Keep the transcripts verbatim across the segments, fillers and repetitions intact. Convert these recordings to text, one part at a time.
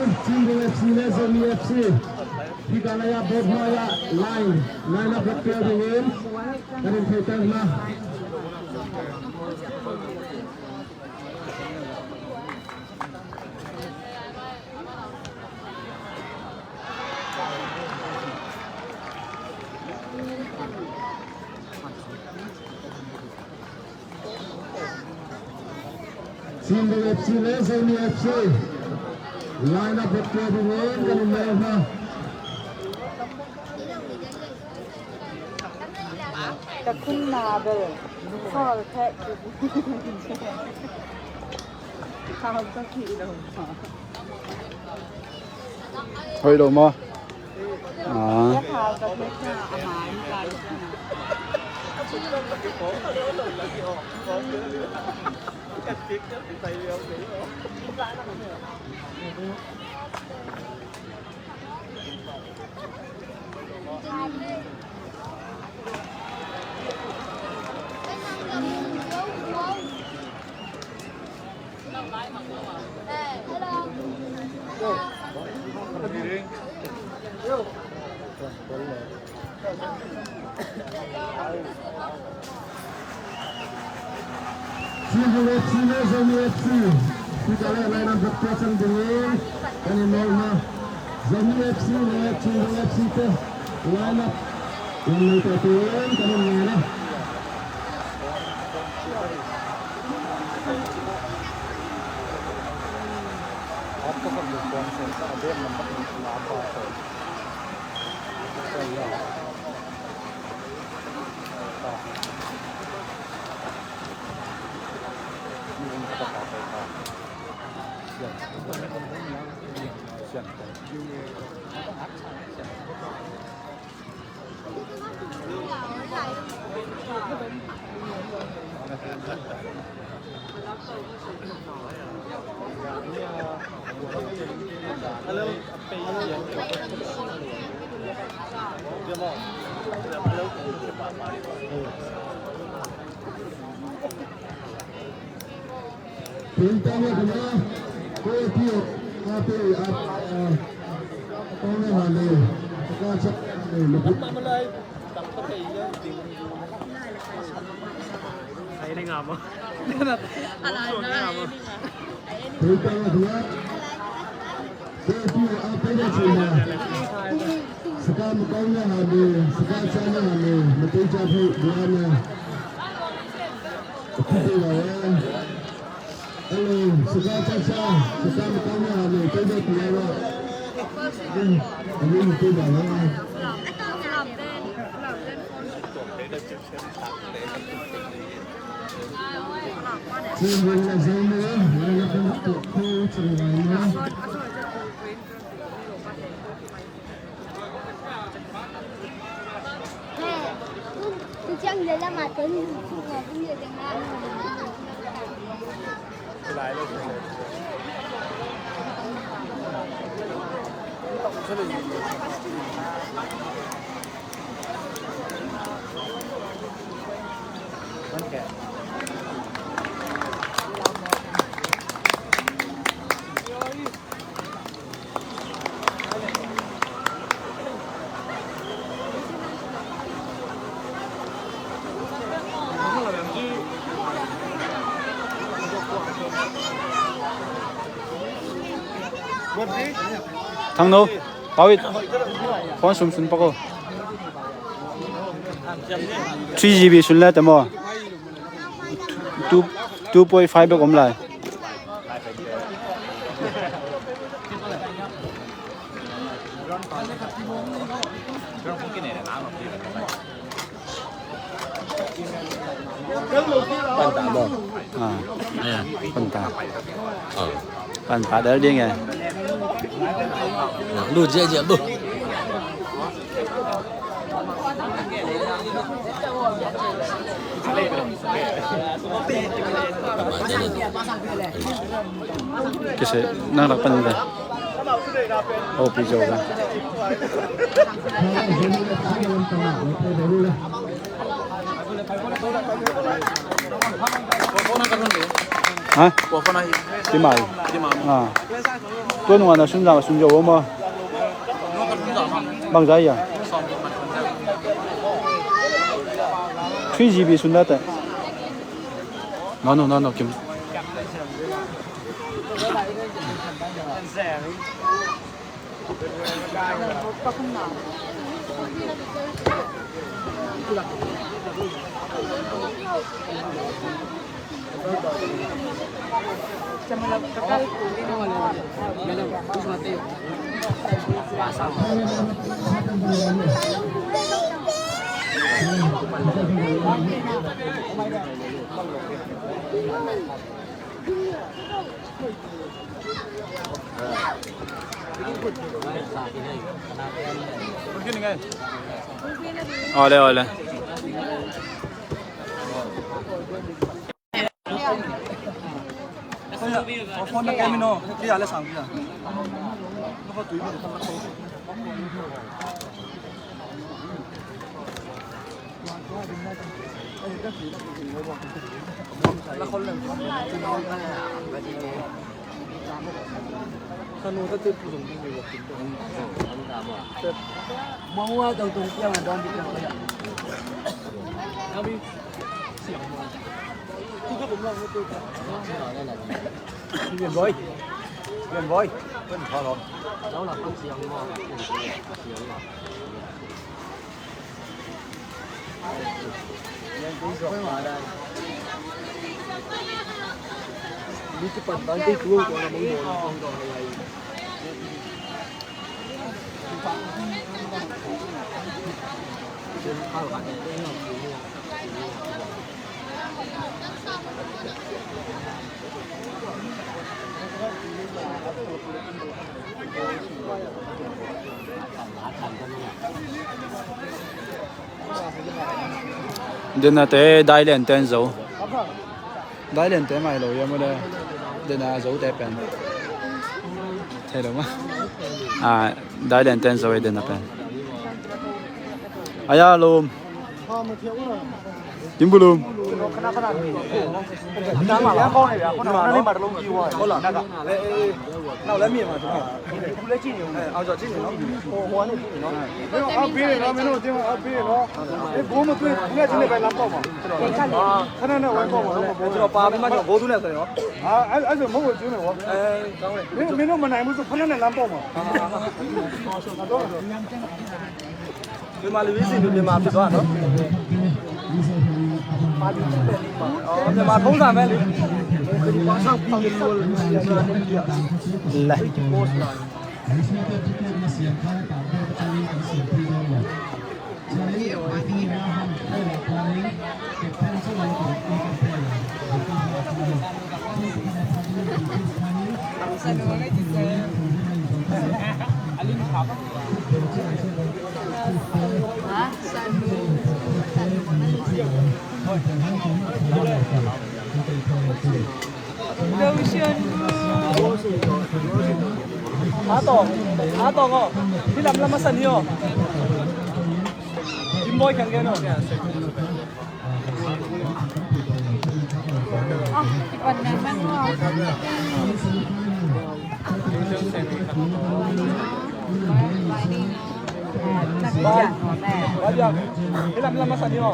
Chinbung F C le Zomi F C. Hih ka lai-ah board hnuai-ah line, line-up rak tel dingin kan in theihtang hi. Chinbung F C le Zomi F C. Line-up rak tel dingin kan in theihtang hi. Ka khun na bel sawl thek. Khau ka khih lo maw? Hoih lo maw? Ah. Ka khau ka khih na a mai ka. Chinbung F C le Zomi F C. Hih ka lai-ah line-up rak tel dingin kan in theihtang hi. Zomi F C le Chinbung F C te line-up lam nei ta tungin kan in theihtang hi. Saka makauna hale, saka chana hale, matei cha phu duana. Hello, saka chacha, saka makauna hale, tei de duana. Hello, matei duana. Thang no, pau it. Phone sum sun pako. Three G B sun le te maw? Two, two point five bek om lai. Pan ta maw? Ah, ah, pan ta. Ah. Pan ta dal ding eh. Nak lu je je bu. Kese nang rak pan le. Oh, pi jo la. Ha? Tua phone ahi. Ti mai. Ti mai. Ah. Tua nung ana sun zang sun zo maw. Bang zai ya. Three G B sun da ta. No, no, no, no, Kim. Ole, ole. Dena te dai lian ten zo. Dai lian te mai lo ia mo de. Dena zo te pen. Thei lo ma. Ah, dai lian ten zo e dena pen. Aya lum. Kimbulum. Atong, atong o. Hilam lam a san hi o. Kim Boy kiang gen o. Hilam lam a san hi o.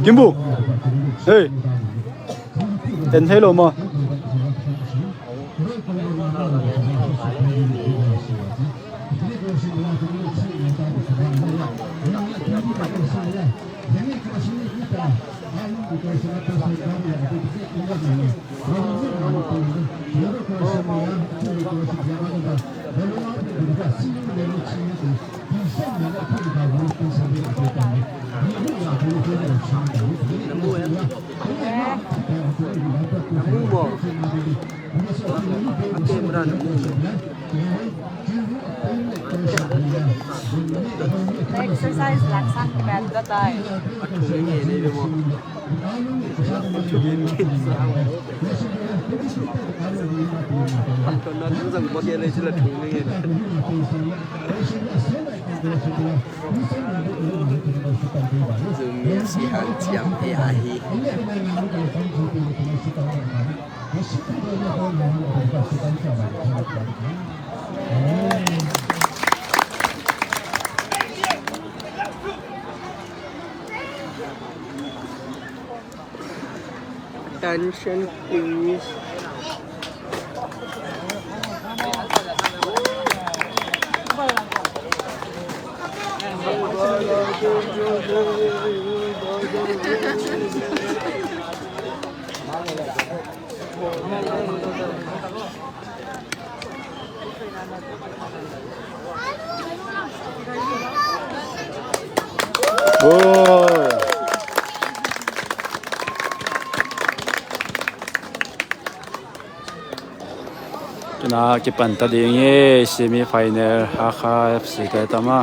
Kimbu. Hey. En thei lo maw? Exercise laksan pet datai. Zumi si hang ciam e ahi. Attention, please. Tuna kipan ta ding hi, semi final Hakha F C te tama.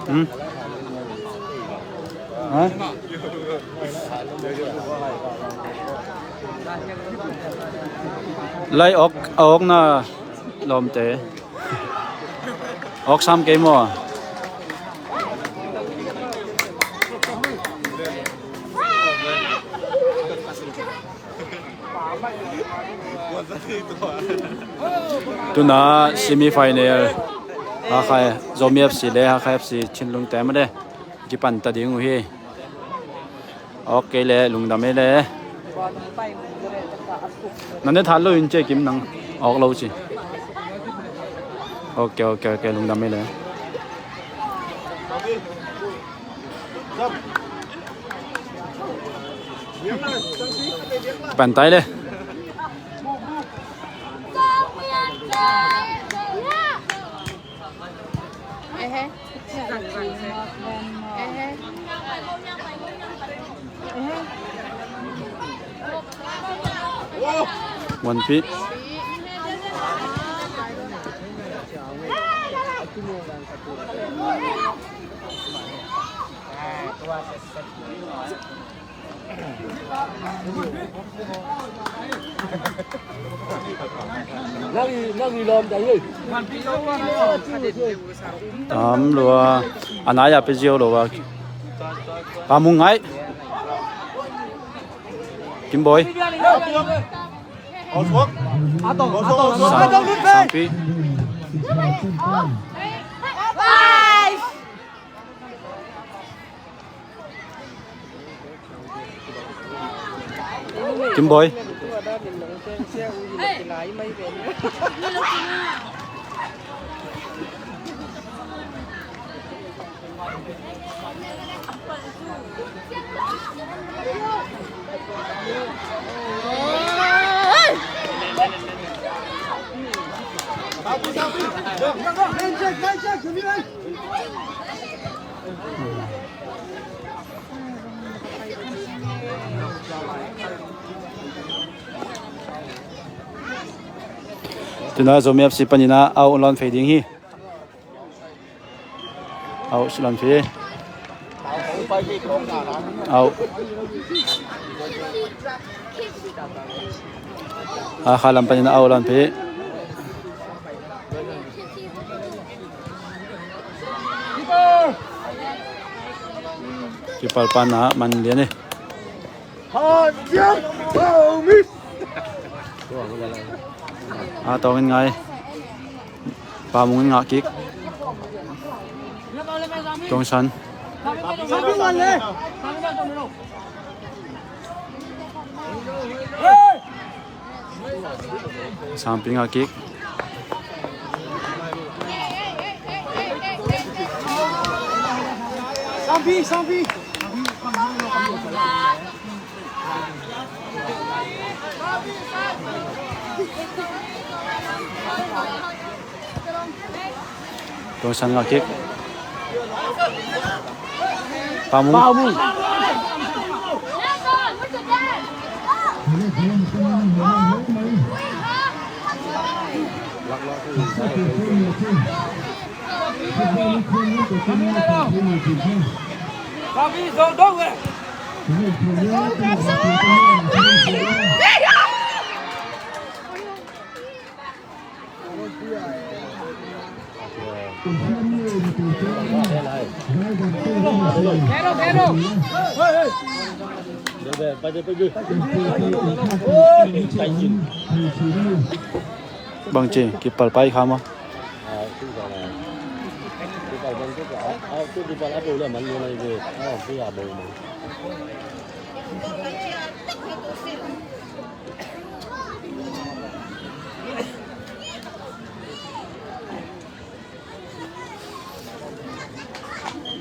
Hmm? Ha? Lai awk, awk na lawmte. Awk sam kei maw? Tuna semi final Hakha, Zomi F C le Hakha F C Chinlungte mah de kipan ta ding uh hi. Ok le, lungdam ei le. Nang ne tha lo in ci Kim, nang awk lo ci. Ok, ok, ok, lungdam ei le. Kipan ta ei le. One feet. Tam lua, a nai a pe ziau lo a. Pa Mung Ngai. Kim Boy. Sang, Sangpi. Kim Boy. Tuna Zomi F C panin ah out lan fei ding hi. Out lan fei. Out. Hakha lam panin ah out lan fei. Keeper pan ah man lian e. A tawng in ngai. Pa Mung in ngah kik. Tawng San. Sangpi ngah kik. Sangpi, Sangpi. Tawng San ngah kik. Pa Mung. Pa Mung. Bangci, keeper pai kha maw?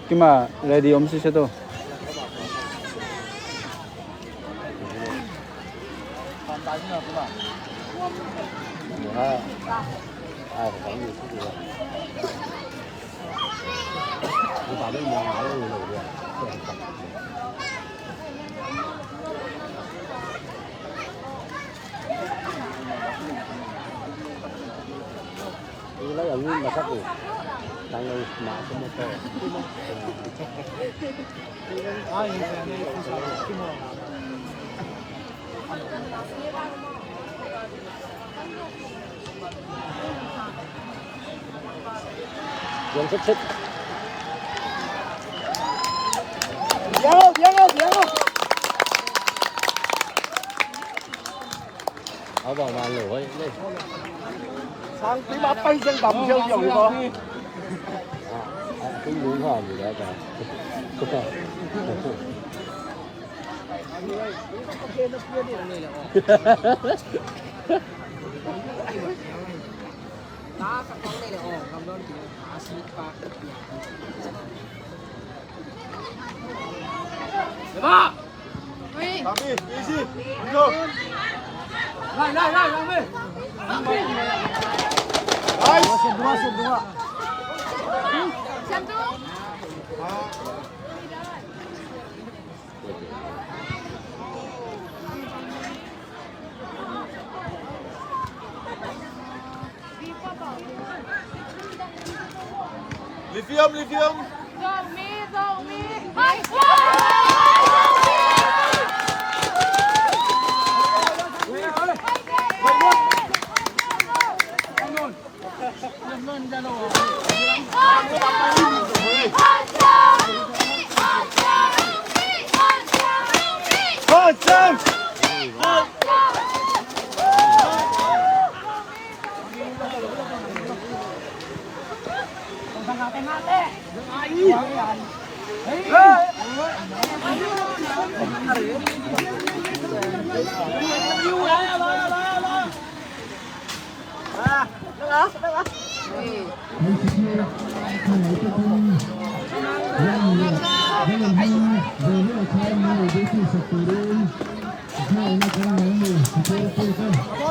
Kima ready om sise to. Bawng man lo hoih le. Sang tim a pai ciang dam ziauziau hi maw? Ah, ah, tung lung ha mi la ta. Lithium, lithium.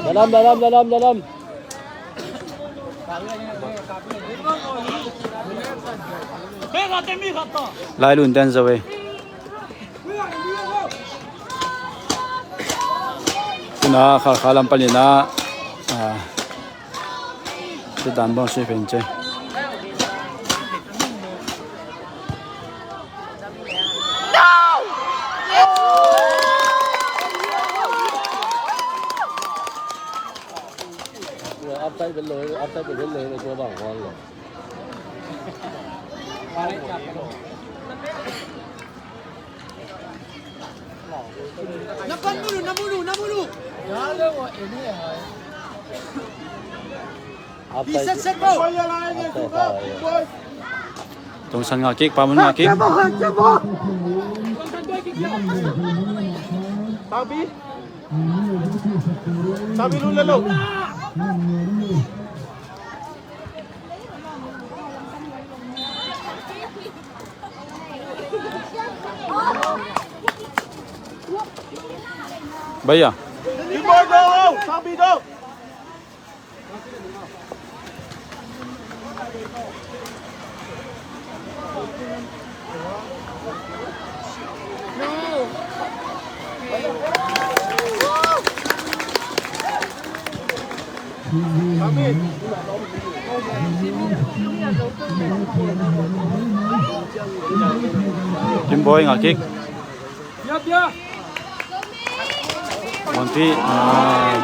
Dalam, dalam, dalam, dalam. Lai lun ten zo e. Tuna Khalkha lam panin ah, ah, Tutan bawng sui pen ce. Upside pen lo, upside pen lo, tua bang huan lo. Na pan mulu, na mulu, na mulu. Upside. Set, set, go. Upside. Tungsan ngah kik, pamun ngah kik. Tabi. Tabi lu lelo. Baya. Bimbo do, Tabi do. Kim Boy ngah kik. Monty, ah.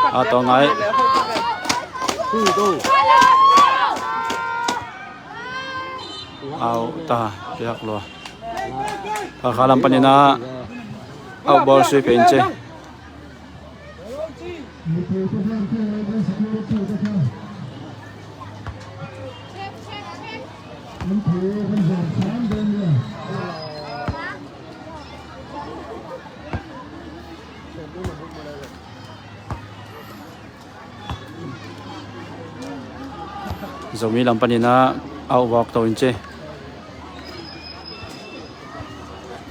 A tawng ai. Au ta piak lua. Khalkha lam panin ah, au ball sui pen ce. Zomi lam panin ah au bawk to in ce.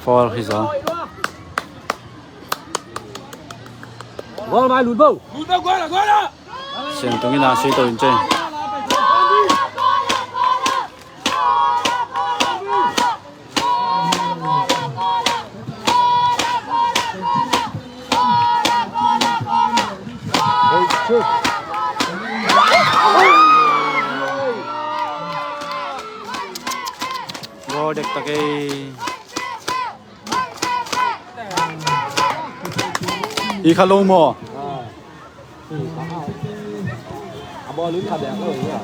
Foul hi zaw. Goal mai, lut bo. Lut bo, goal, goal. Sian tungin a sui to in ce. Goal dektak ei. I kha lo maw? A bawlun kha bek lo hi a.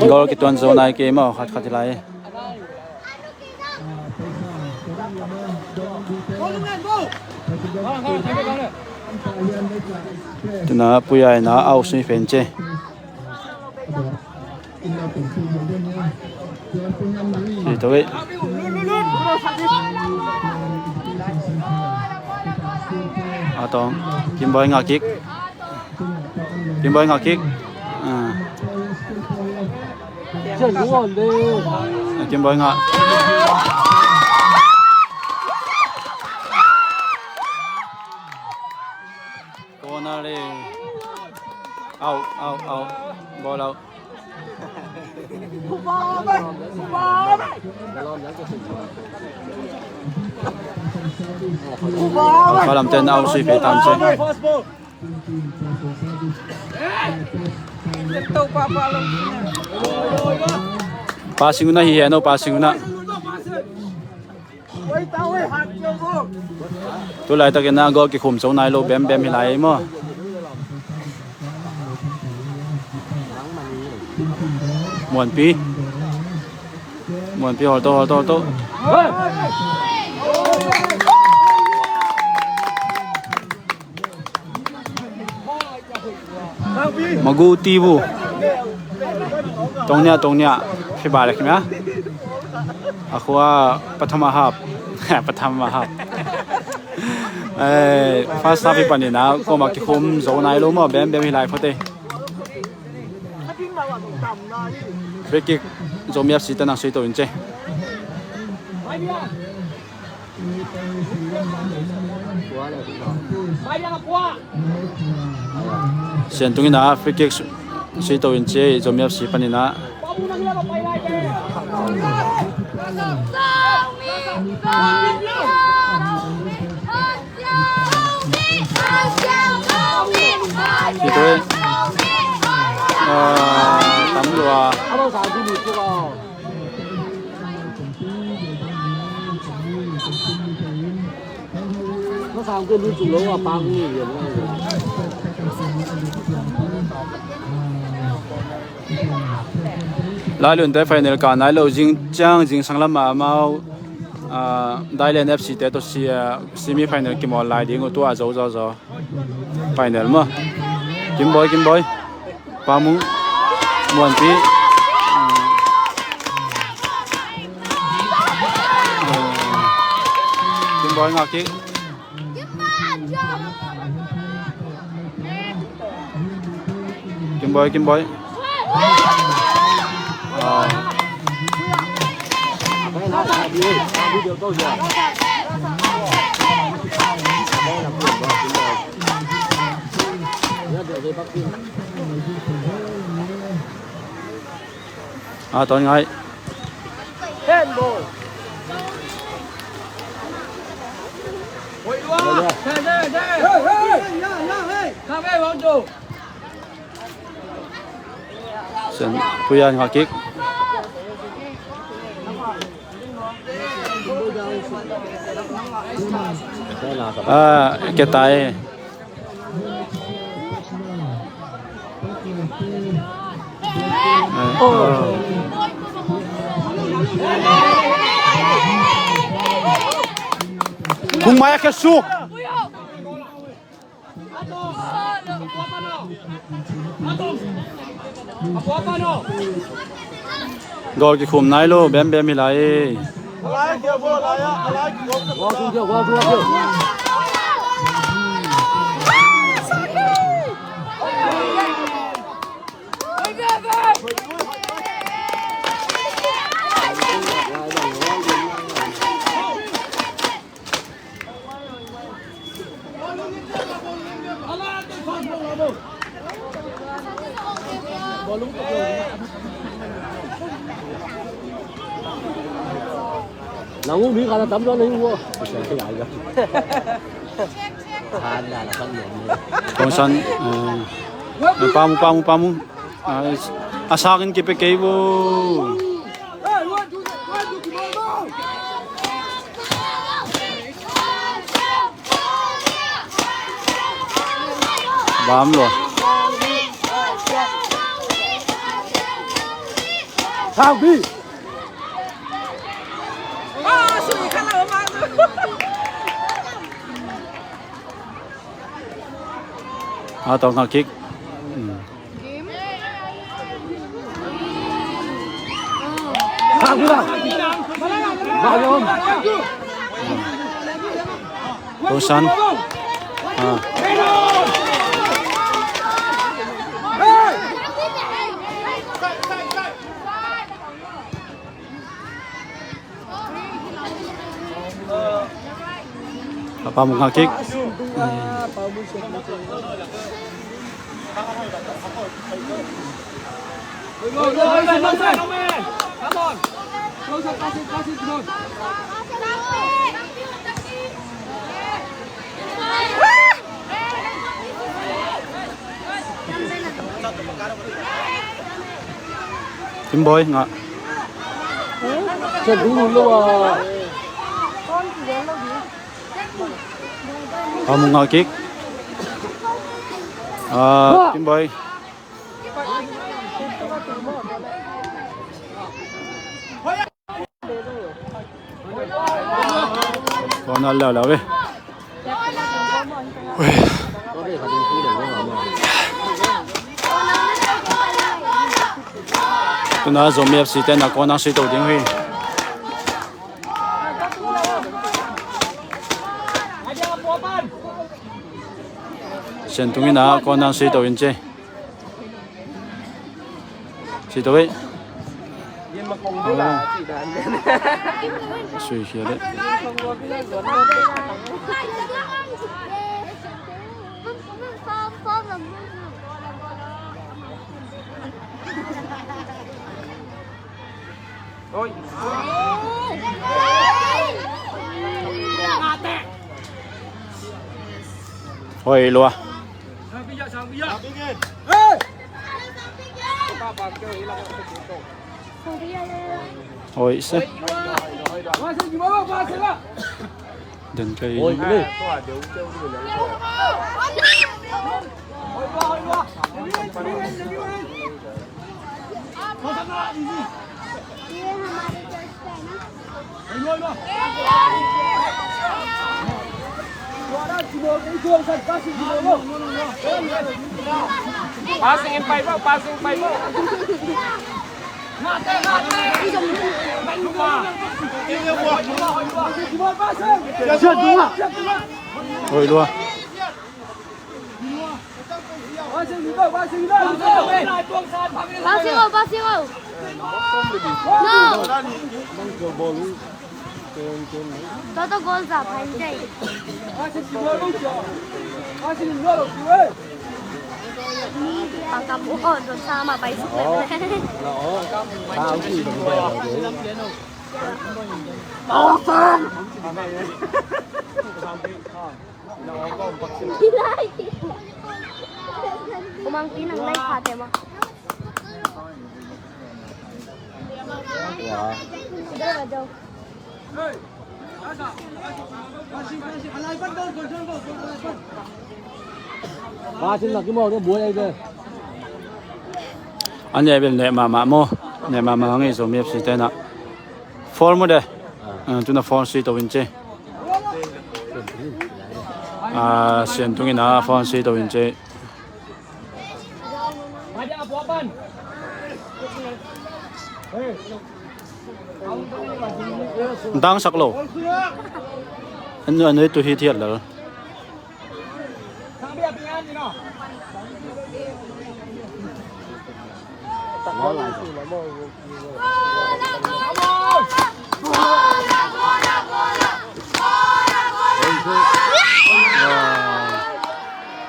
Goal kituan zo nai kei maw, khat khat hi lai. Tuna Pu Yaina au sui pen ce. Sui to eh. A tong. Kim Boy ngah kik. Kim Boy ngah kik. Ah. Kim Boy ngah. Corner le. Out, out, out. Ball out. Khalam ten out sui pe tam ce. Passing una hi hia no, passing una. Tu laitakin a goal kikhum zo nai lo bembem hi lai ei maw. Muanpi. Muanpi, hawl to, hawl to, hawl to. Magu ti bu. Tong nia, tong nia. Fiba le kimia. A khua pathama hap. Pathama hap. Eh, first half i panin a, koma kikhum zo nai lo maw, bembem hi lai phot ei. Free kick, Zomi F C te nang sui to in ce. Sian tungin a free kick sui to in ce, Zomi F C panin a. Sui to in. Ah, tam lua. Lailun te final ka nai lo, zing ciang zingsang lam ah amau, ah, Dailen F C te tawh si, ah, semi final kimawl lai ding uh, tua zo zo zo. Final maw. Kim Boy, Kim Boy. Pa Mung. Muanpi. Kim Boy ngak kik. Kim Boy, Kim Boy. Ah. A tawn ngai. Sen Puyan ngah kik. Ah, ketai. Kung maya kesu. Goal kikhum nai lo, bem bem hi lai. Nang umi kala tam tuan nang ua. Kongsan, eh, pamu, pamu, pamu. A, a sakin kipia kei bo. Hey, one, two, three, one, two, three, go! One, two, three, one, two, three, go! Bam lua. Hau bi. A tawh ngak kik. Tosan. Ah. A pamuk ngak kik. Kim Boy ngah. A mu ngah kik. Ah, Kim Boy. Corner leuleu ve. Tuna Zomi F C te na corner sui to ding hi. Sian Tung in a corner sui to in ci. Sui to ve. Sui khia le. Oi. Oi, lua. Oi, se. Den kai. Oi, le. Passing in five out, passing five out. Oi, lua. Passing o, passing o. No. Toto goal za pha in tei. Pakam o, don sa ma pai suk le. Umang pinang lai pha te ma. An ya bel neh mahmah maw. Neh mahmah hang i Zomi F C te na. Foul mu de. Ah, tuna foul sui to in ci. Ah, Sian Tung in a foul sui to in ci. Dang sak lo. An, an tu hi thiat lo.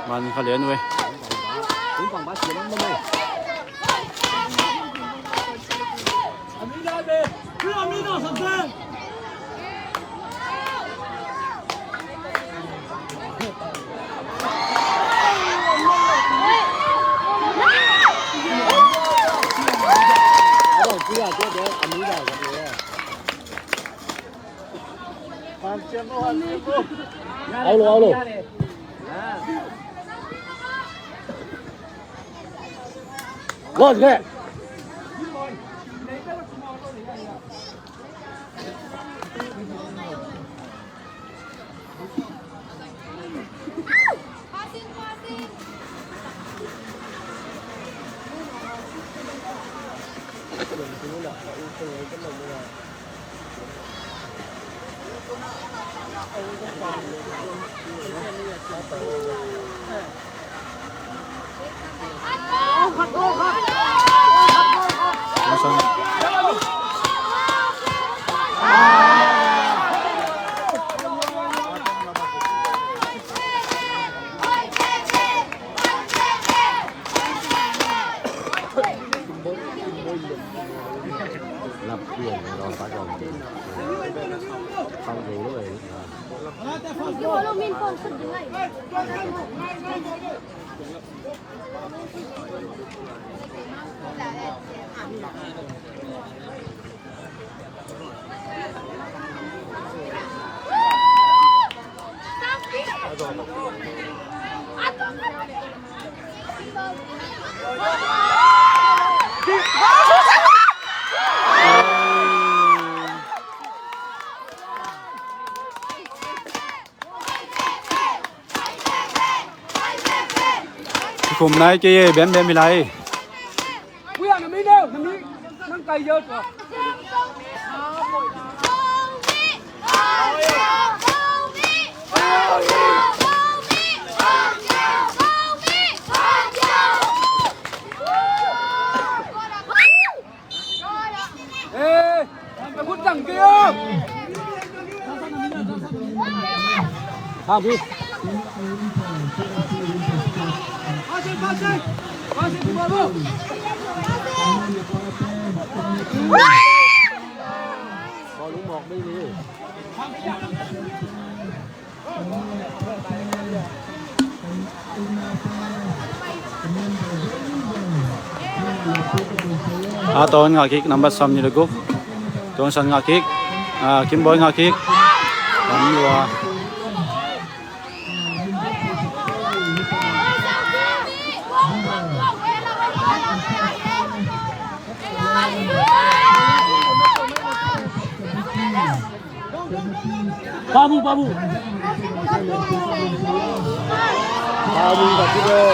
Man kha lian ve. Au lo, au lo. Go, go. Kum nai kei e, bem bem hi lai. A ton ngah kik, number sawm nih le guk. Tuang San ngah kik. A, Kim Boy ngah kik. Lam lua. Pamu, pamu. Pamu, pamu.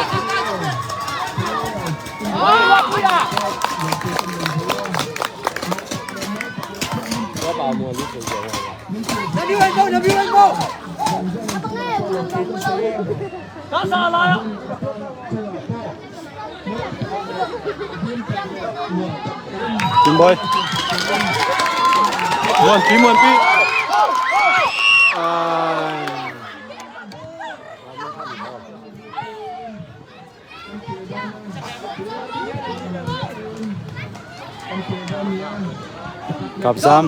Pamu, pamu. Kim Boy. Muanpi, Muanpi. Ai. Kap sam.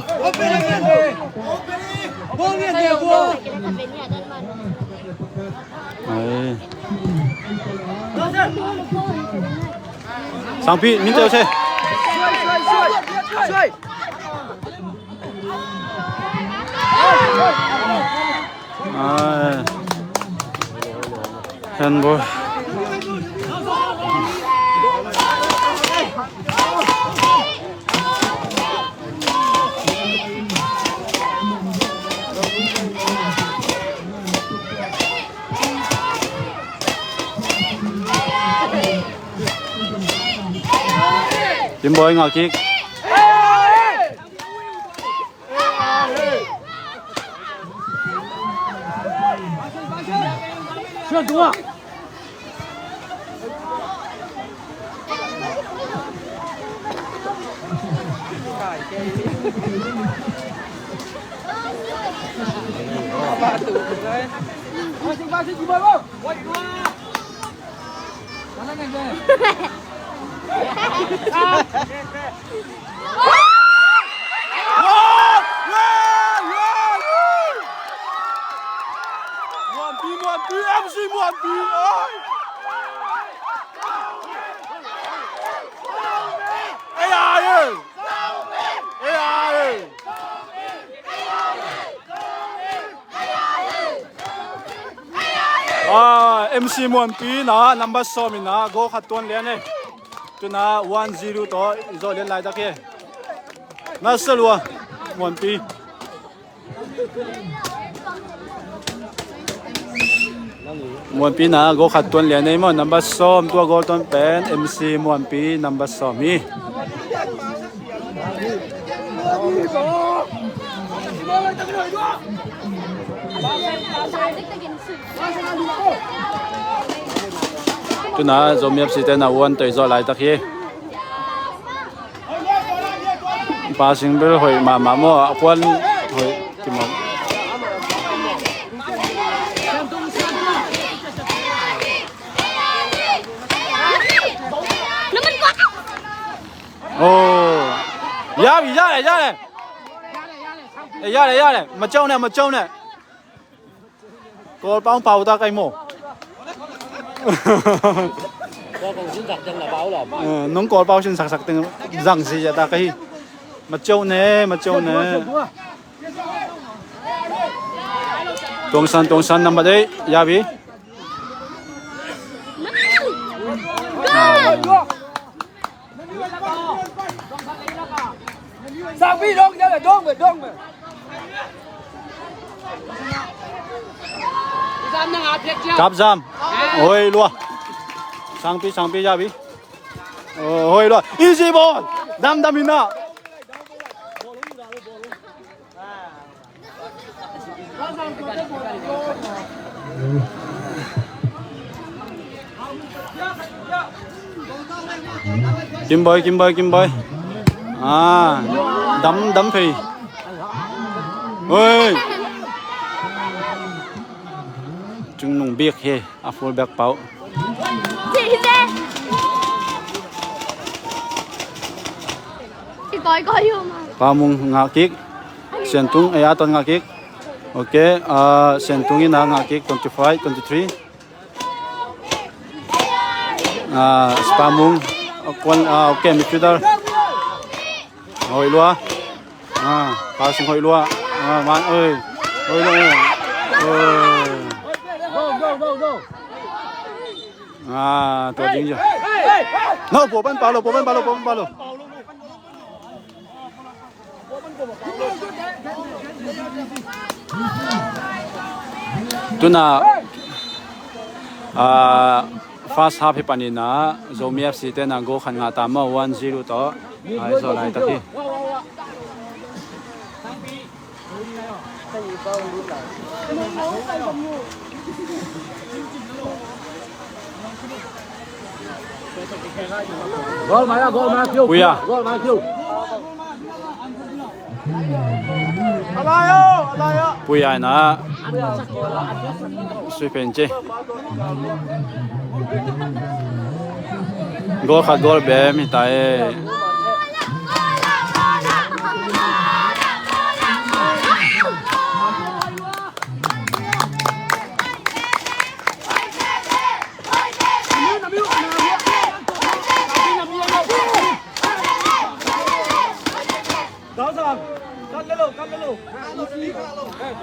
Ai. Sangpi, min teu se. Ai. Handball. Kim Boy ngah kik. Muanpi, Muanpi, M C Muanpi, oi! Ei, ai, ei! Ei, ai, ei! Ah, M C Muanpi na, number sawm in na, goal khat tuan lian e. Tuna one zero tawh i zawh lian laitak hi. Nasalua Muanpi. Muanpi na goal khat tuan lian ei maw, number sawm, tua goal tuan pen M C Muanpi number sawm hi. Tuna Zomi F C te na one tawh i zawh laitak hi. Passing bel hoih mahmah maw, a kuan hoih kimawh. Oh. Ya, ya, ya. Eh, ya le, ya le. Macau ne, macau ne. Kawlpau pau ta kai maw. Eh, nung kawlpau sin saksak teng zang si ta kai. Macau ne, macau ne. Tuangsan, Tuangsan number eight, Yabi. Sangpi dong, dong, dong, dong. Kap zam. Oi, lua. Sangpi, Sangpi, Yabi. Oi, lua. Easy ball. Dam, dam, ina. Kimboi, Kimboi, Kimboi. Ah, dam, dam phei. Oi. Chung nung biak he, a full back pau. Pamung ngah kik. Siantung, eh, a ton ngah kik. Ok, ah, Siantung in a ngah kik, twenty-five, twenty-three. Ah, Spamung, ah, kuan, ah, ok, midfielder. Hoih lua. Ah, passing hoih lua. Ah, man, oi. Hoih lua. Oi. Ah, tua ding jo. No, pua pan pau lo, pua pan pau lo, pua pan pau lo. Tuna, ah, first half hi panin a, Zomi F C te na goal khat ngah ta maw, one zero tawh. Ai, zawh laitak hi. Gol mai ah, gol mai ah, Kiu. Puya. Gol mai ah, Kiu. Puya in a sui pen ci. Gol khat gol bem hi ta e.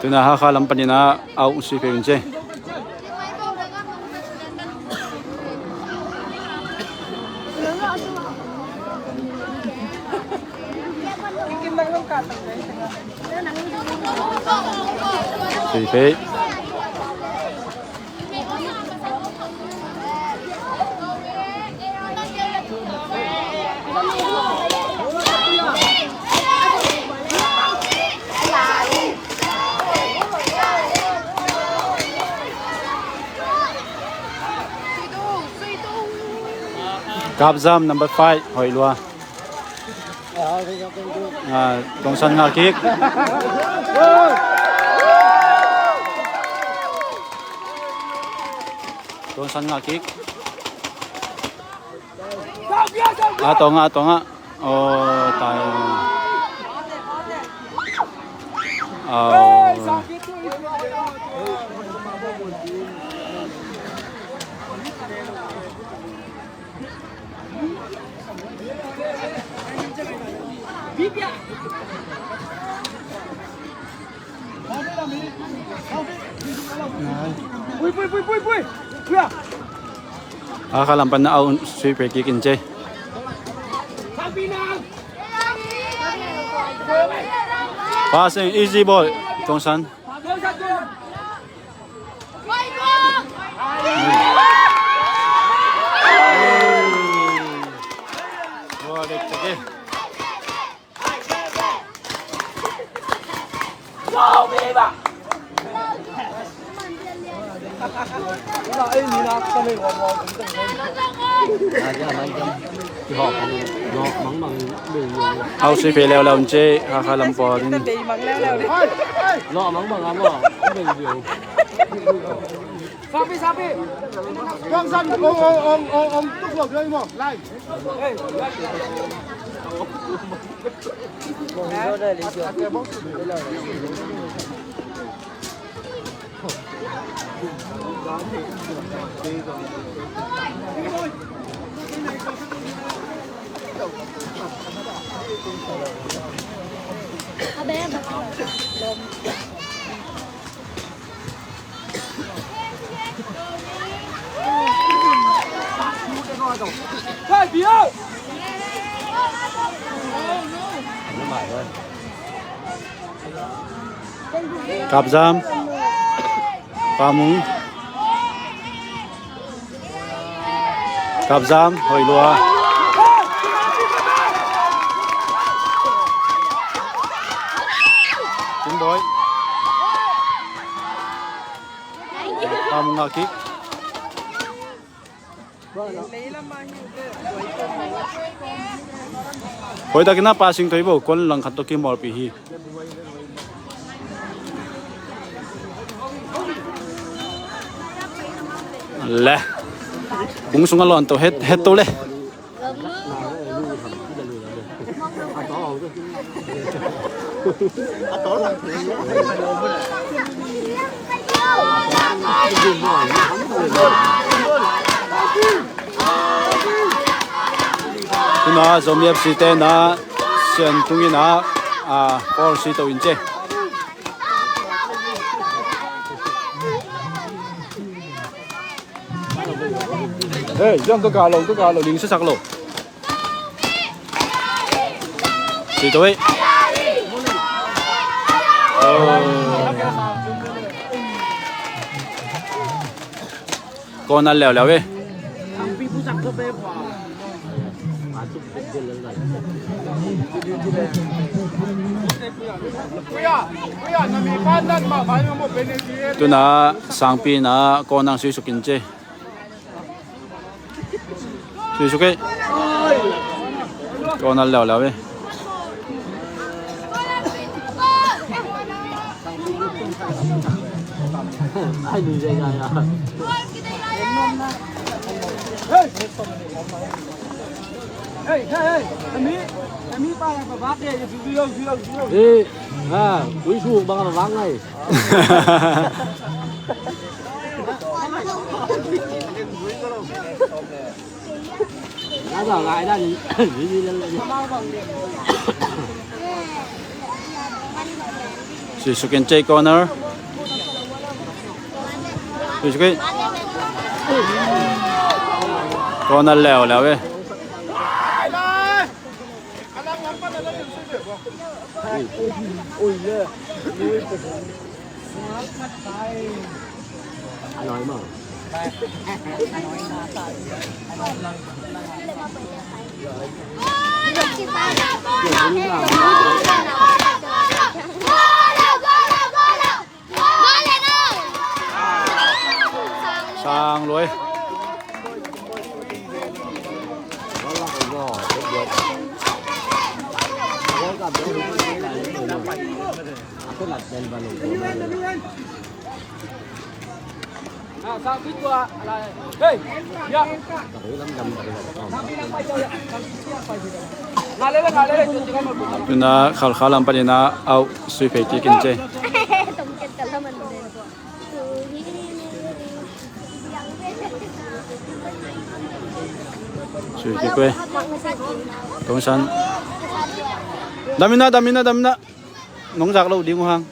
Tuna Hakha lam panin a au si pe un ce. Sui pe. Kapzam number five, hoih lua. Ah, Tongsan ngah kik. Tongsan ngah kik. Ah, tong ah, tong ah. Oh, tai. Oh. Hakha lam pan na au sui pe kik in ce. Passing, easy ball. Tongsan. Au sui phei leuleu in ci, Hakha lam pawl in. Sapi, sapi. Tuang san, ong, ong, ong, ong, ong, tuk lo, tuk lo, imo, lai. Kapzam. Pamung. Kapzam, hoih lua. Tingbawi. Pamung a kick. Hoih takin a passing tawh hi bo, kuan langkhat tawh kimawlpih hi. Le. Kung sung a lawn tawh het, het to le. Tuna Zomi F C te na sian tungin a, a, foul si to in ci. Hei, ziang ka ka lo, ka ka lo, ning siasak lo. Si to ei. Oh. Corner leuleu ei. Tuna Sangpi na corner sui suk in ci. Sui suk ei. Corner leuleu ei. Ei, ha, ui suk bang a vang ngai. Sui suk in ci corner. Sui suk ei. Corner leuleu ei. Sang lui. Tuna Khalkha lam panin a au sui phei kik in ci. Sui kik ve. Tongsan. Dam in a, dam in a, dam in a. Nong zak loh ding uh hang.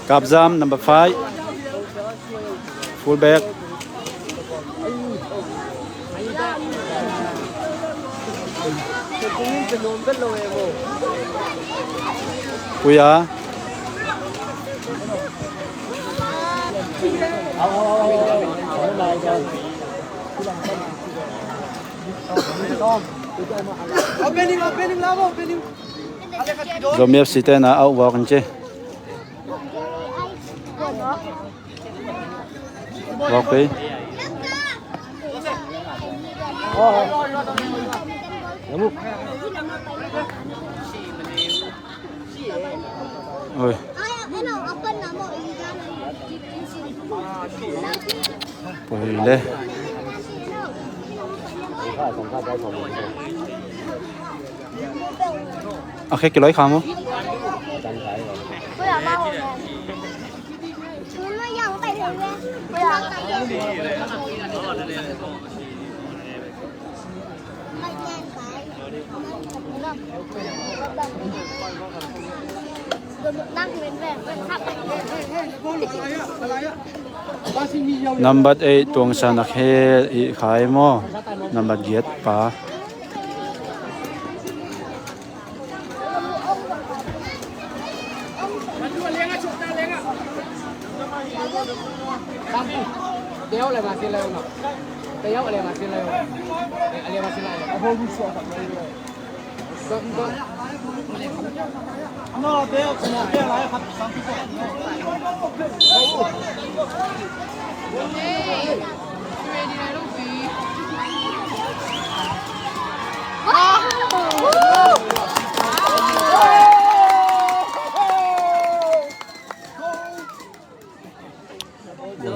Kapzam, number five. Fullback. Puya. Zomi F C te na au vawk in ci. Vawk pei. Oi. Poi le. A khe kiloi kha mo. Nambat eight Tuangsan a khel i khai maw? Nambat giat pa.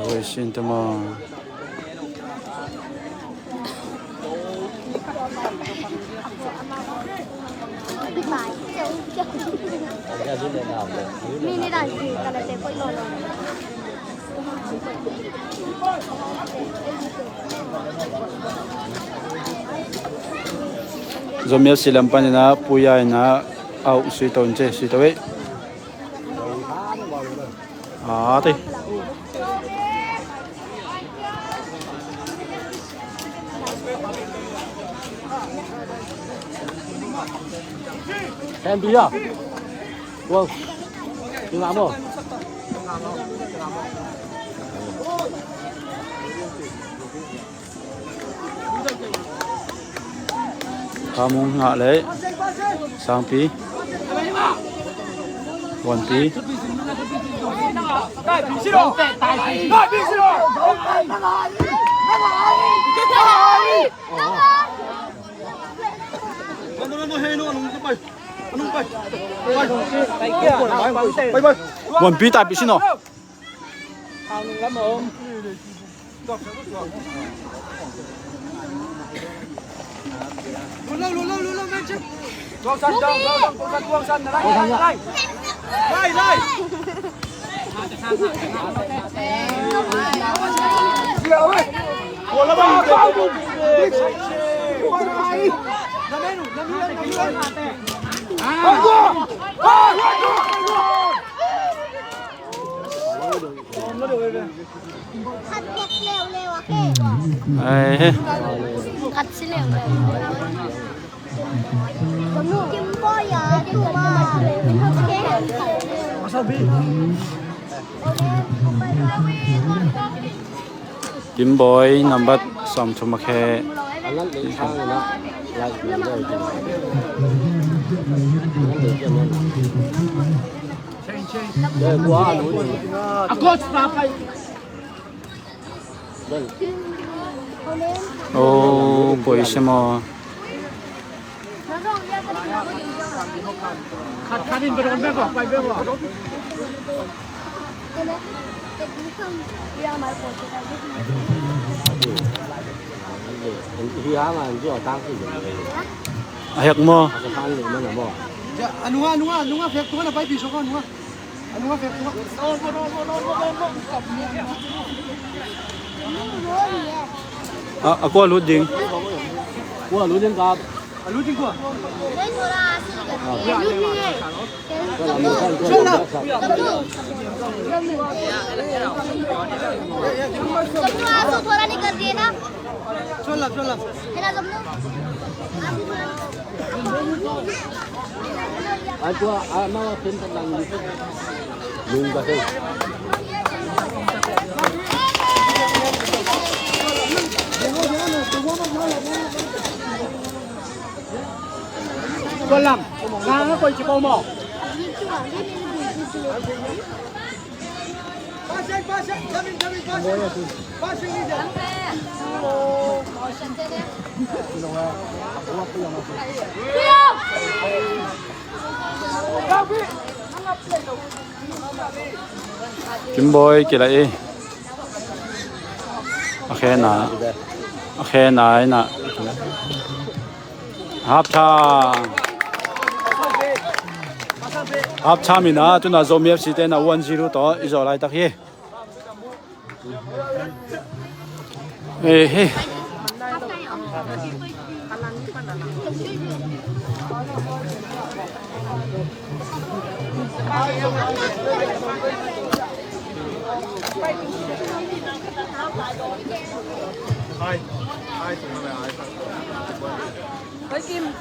Oi, sin tama. Zomi F C lam panin ah Puya in ah au sui to in ci, sui to ei. A ti. Em bi a. Wow. Tingah mo. Kamung ngah lei. Sangpi. Wanpi. Wanpi taipi sin aw. Ai he. Kim Boy, nambat sawmthum a khe. Oh, poi se maw. A hek maw? A nunga, a nunga, a nunga, fek tua na pai pi so ko a nunga. A, a kua lut ding? Kua lut ding kap. A lut ding kua. Kimboy kila i. A khena. A khena ina. Half time. Half time ina tuna Zomi F C te na one zero tawh i zawh laitak hi. Ehe.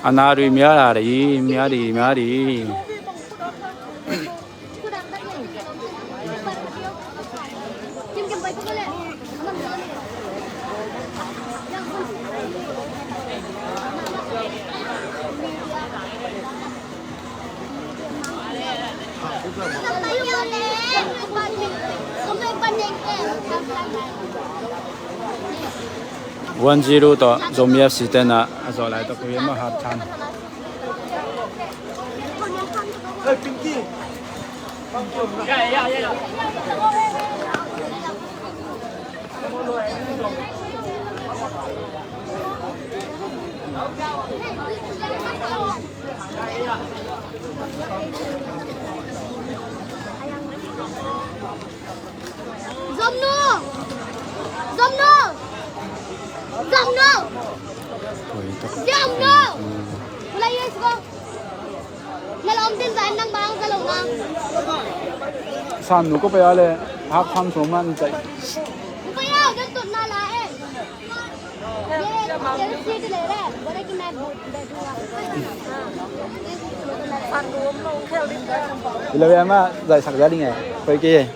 Ana rui mia la ri, mia ri, mia ri. One zero tawh Zomi F C te na a zawh laitak uh hi maw, half time. Zom no! Zom no! Zom no! Zom no! Ulai yes ko. Nalom din zan nang bang zalo nang. San nu ko paya le hak tham som man zai. Ko paya dan tut na la eh. Ila ve ama zai sak za ding eh. Koi ke.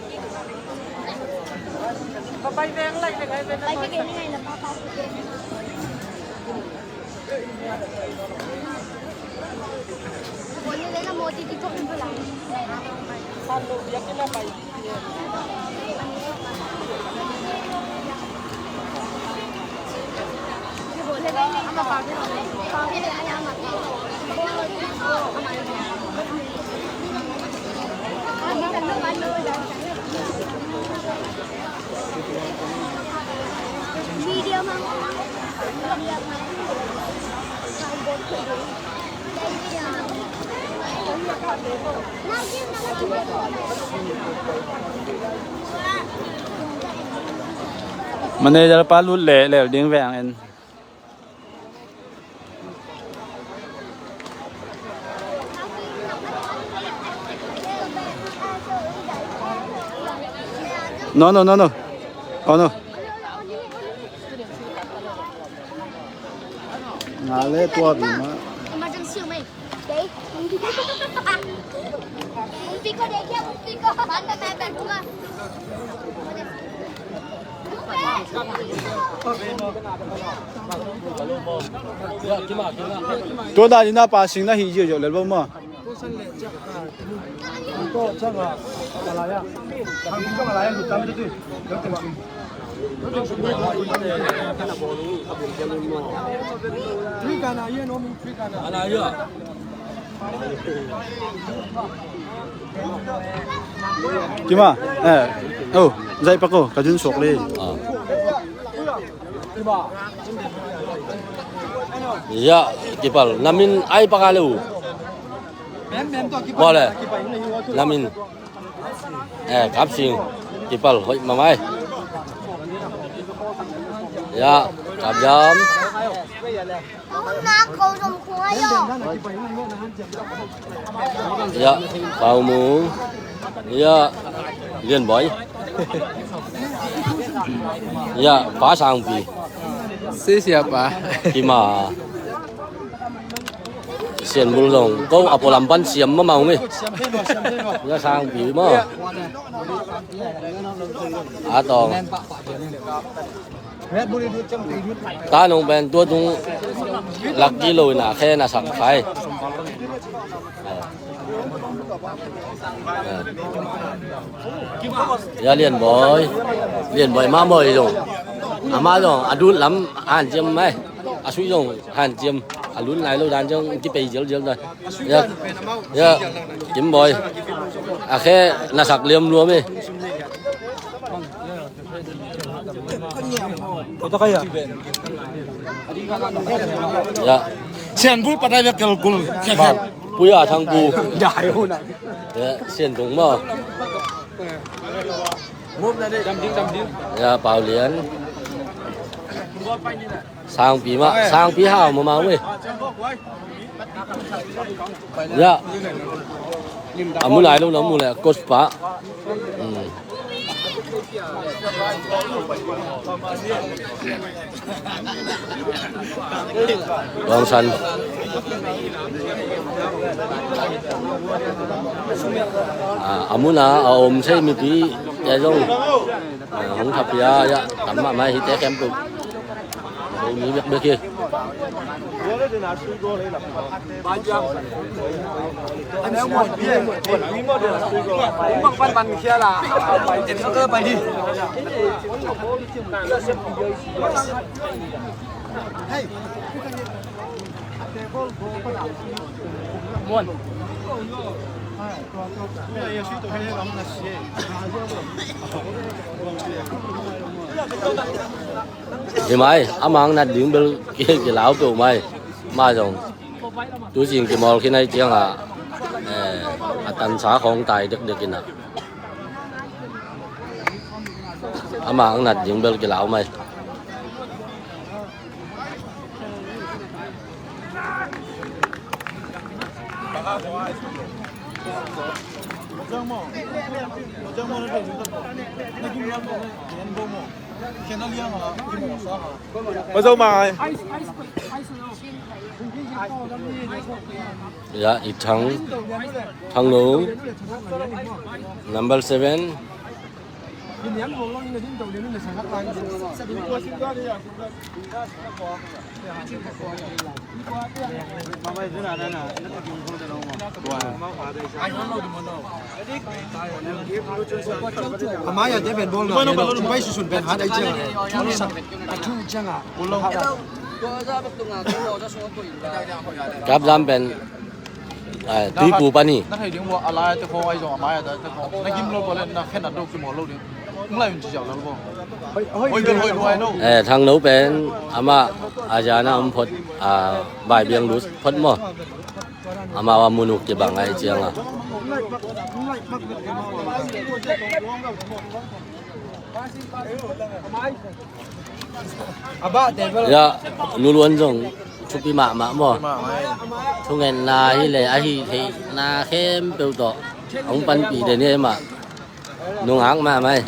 Manager pa lut leh lel ding veng en. No, no, no, no. Oh, no. Nga le tua bi ma. Emergency mai. Dei. Umpi ko dei kia, umpi ko. Banda mata dua. Tua dan in a passing na hi ziauziau lel bo maw? Kima, eh, oh, zai pako, ka jun suak le. Ah. Ya, kipal, namin ai paka le u. Bole, namin. Eh, kapsing, kipal, hoi mamai. Ya, kapjam. Ya, Pau Mung. Ya, Lian Boy. Ya, Pa Sangpi. Sisia pa. Kima. Sian Bul zong ko a pualam pan siam mahmah ung hi. Ya, Sangpi maw. A tawng. Ta nong pen tua tung lak kilo in a khe na sak khai. Ya, Lian Bawi. Lian Bawi mah Bawi zong. Amah zong a dut lam hanciam mai. A sui zong hanciam. A lut nai lo dan zong kipei zialzial ta. Ya, ya, Kim Bawi. A khe na sak liam luam hi. Ya. Sian Bul patai bek kel kul. Puya Thang Pu. Ya, Sian Tung maw. Ya, Pau Lian. Sangpi mah, Sangpi hau mahmah ung hi. Ya. A mu lai lo na mu le, coach pa. Hmm. Tuang San. A, a mun a, a om sei mipi te zong. A, hong thapia, ya, tam mahmah hi te khempeuh. Bo mi bekbek hi. Hi mai, a mang nat ding bel ki, kilau peuh mai. Ma zong tu cing kimawl khin ai ciangah, eh, a tansa khawng tai dekdek inah. A mang nat ding bel kilau mai. Ozoma ai. Ya, i Thang, Thang Lo, number seven. A mai-ah te pen bawlna pen a pai susun pen hat ai ciang a, a thu ciang a. Kap zam pen. Ai, tuipu pani. Na thei ding bua a lai te khong ai zong a mai-ah te khong. Na gim lo bua le na khen a do kimawl lo ding. Hong lai un ci ziau lo bua. Hoi bel hoi luai lo. Eh, Thang Lo pen amah a zana om phot, a, bai biang lut phot maw. Amah a munuk kibang ai ciang a. Ya, Nu Luan zong thupi mahmah maw. Thungetna hi le a hih theihna khempeuh tawh hong panpih den hi mah. Nungak mahmah hi.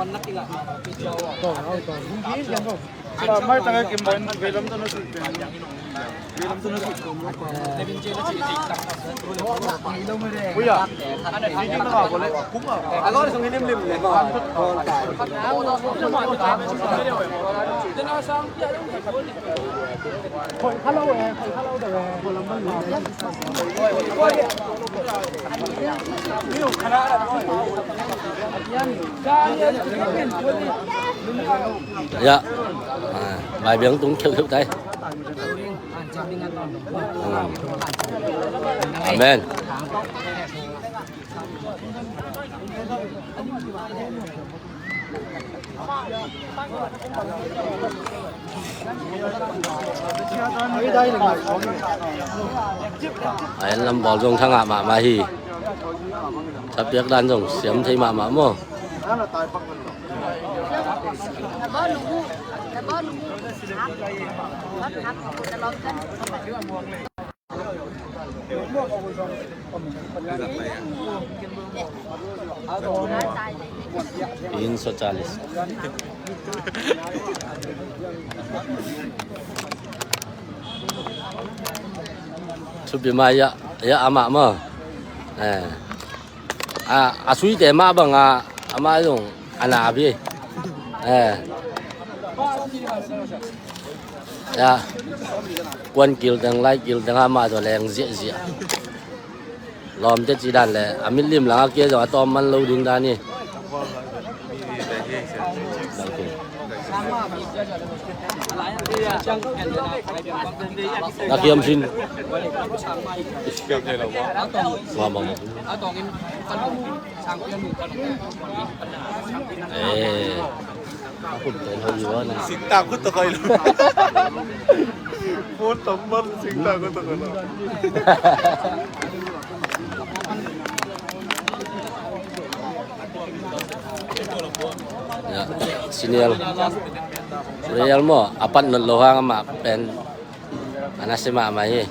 Ya. Ah, bai biang tung kheuh kheuh tai. Hmm. Amen. A en lam bawl zong thangah mahmah hi. Thapiak dan zong siam thei mahmah maw. Pin so chalis. Thupi mah ya, ya amah maw. Eh. A, a suite mah bang a, amah zong a na pi. Eh. Ya. Kuan kil teng, lai kil teng amah zong leng ziahziah. Lawmte ci dan le a mitlim lang a kia zong a tawm man lo ding dan hi. Na kiam sin. Mama. Eh. Singtak khut tawh koi lo. Phone tawh man singtak khut tawh koi lo. Ya, senior. Real maw, a pat not lo hang amah pen. A nasia mahmah hi.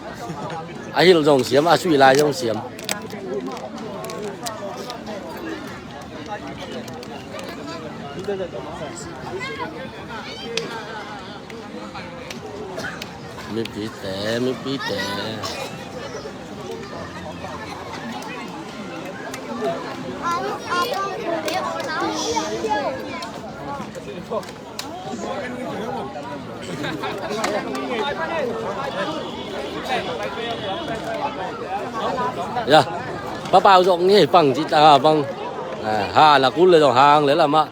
A hilh zong siam, a sui lai zong siam. Mipite, mipite. Ya, pa pau zong ni pang ci ta pang. Ah, ha, la kul le zong hang le la ma.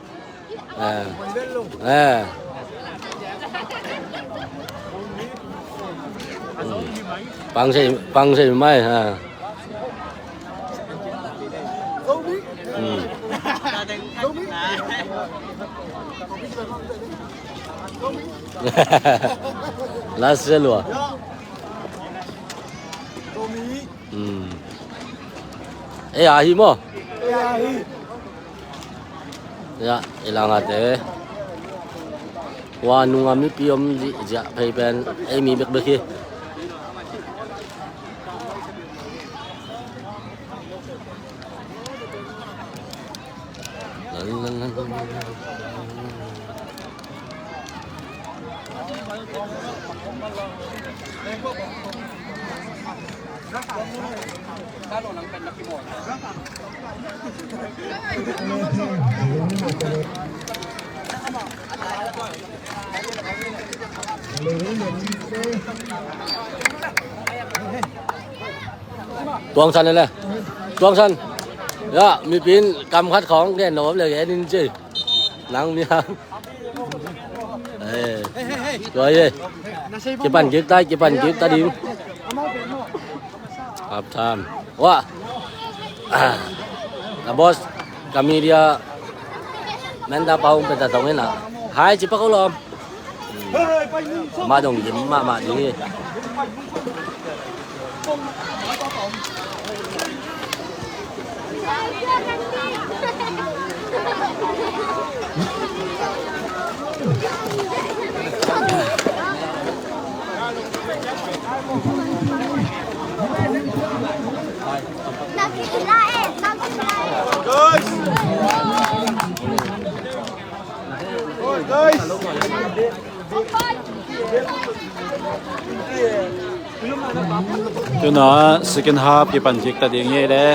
Eh. Eh. Pang sei, pang sei mai ha. Hmm. Last sel wa. Hmm. Eh, ahi maw? Eh, ahi. Ya, i langate. Wa nunga mipi om zihziah phei pen ei mi bekbek hi. Tuang san le. Tuang san. Ya, mipin kam khat khawng gen nop le gen in ci. Nang mi hang. Eh. Tua ye. Kipan kik ta, kipan kik ta ding. Half time. Wa. Ah. Ka boss, ka media. Menta pau pe ta tong ina. Hai, ci pa ko lom. Mah dong dim mahmah ding hi. Guys! Guys! Tuna second half kipan kik ta ding hi le.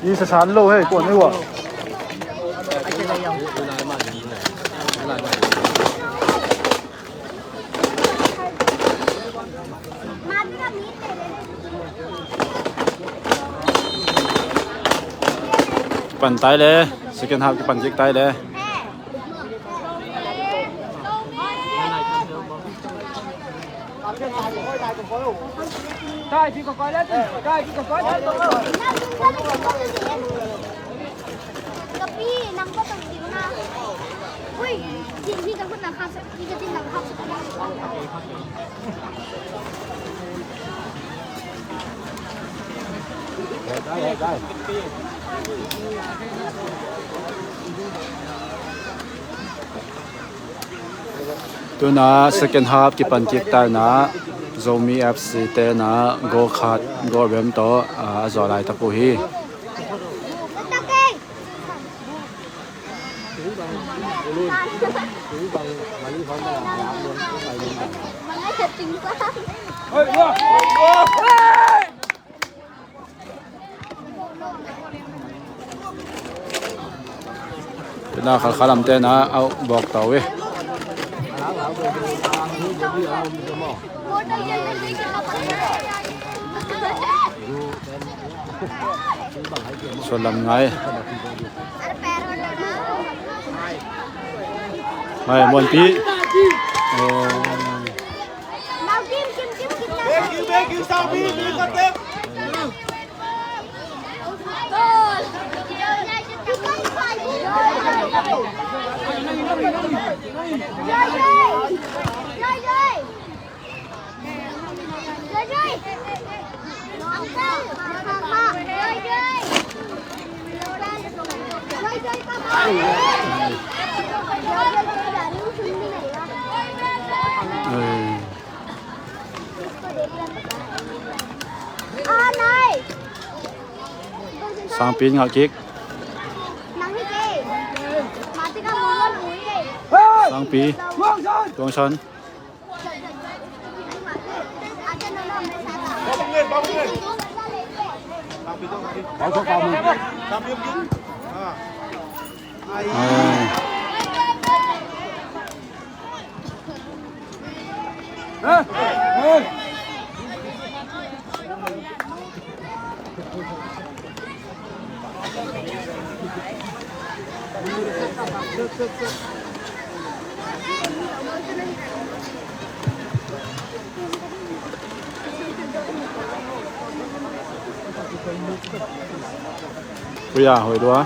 I sa san lo hei, kuan hei wa. Pan tai le, second half kipan kik tai le. Ka pi, nang ko tong ding na. Ui, hi, hi ka hun na kha sa, hi ka din na kha sa. Tuna second half kipan kik ta in ah Zomi F C te in ah goal khat, goal rem tawh, ah, a zuah laitak uh hi. Tuna Khalkha lamte in ah a bawk ta uh hi. Suan lam ngai. Ngai, Muanpi. Oh. Sangpi in ngah kik. Sangpi. Tuang San. Ui a, hoih lua.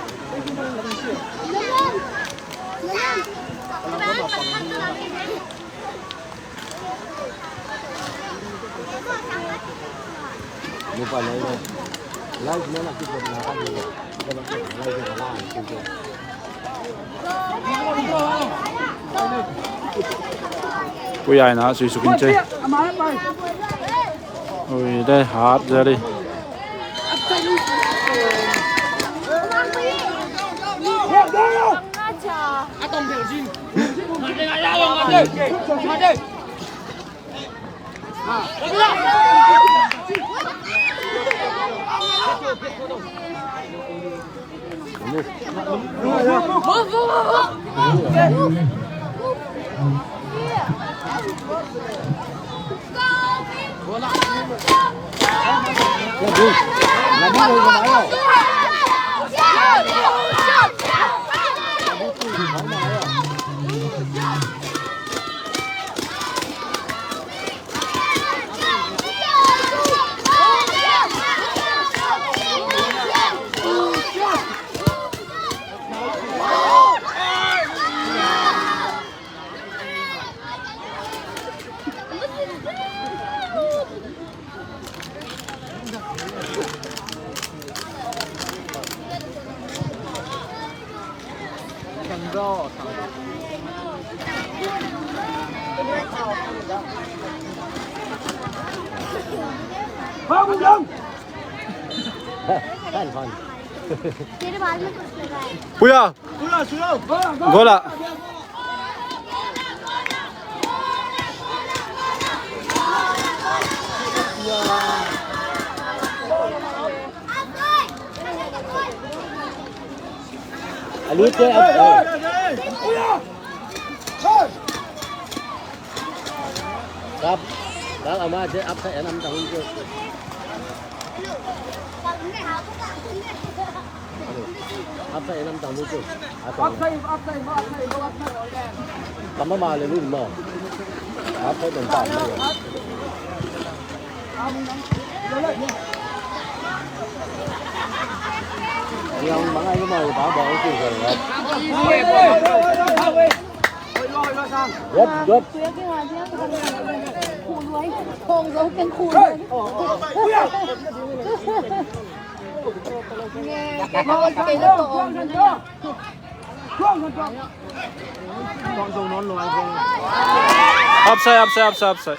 Ui ai na, sui sukin che. Ui, dai hat zeri. Puya. Gola. Kap, kap ama je apsa enam tahun je. Apsa enam tahun je. Apsa. Kama ma le lun ma. Apsa dan ta. Yang mangai ko ma ba ba ko. Yep, yep. Offside, offside, offside, offside.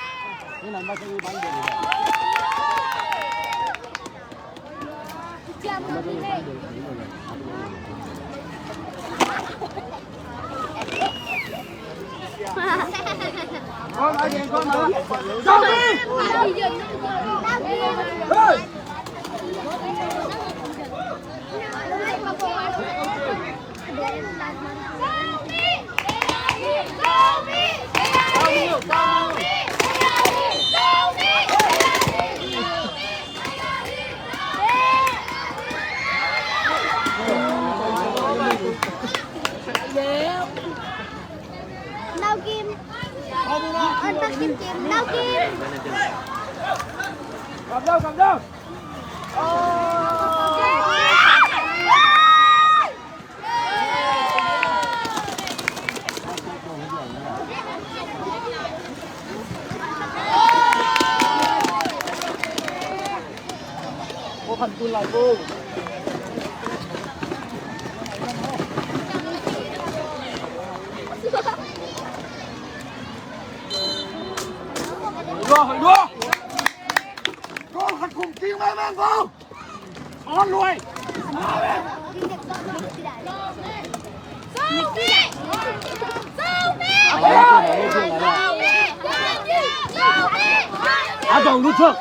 Nau Kim. Ân Bắc Kim Kim. Nau Kim. Cầm đâu, cầm đâu. Gol khat khum kik mengmeng ko. Ôn lui. A dong lut thok.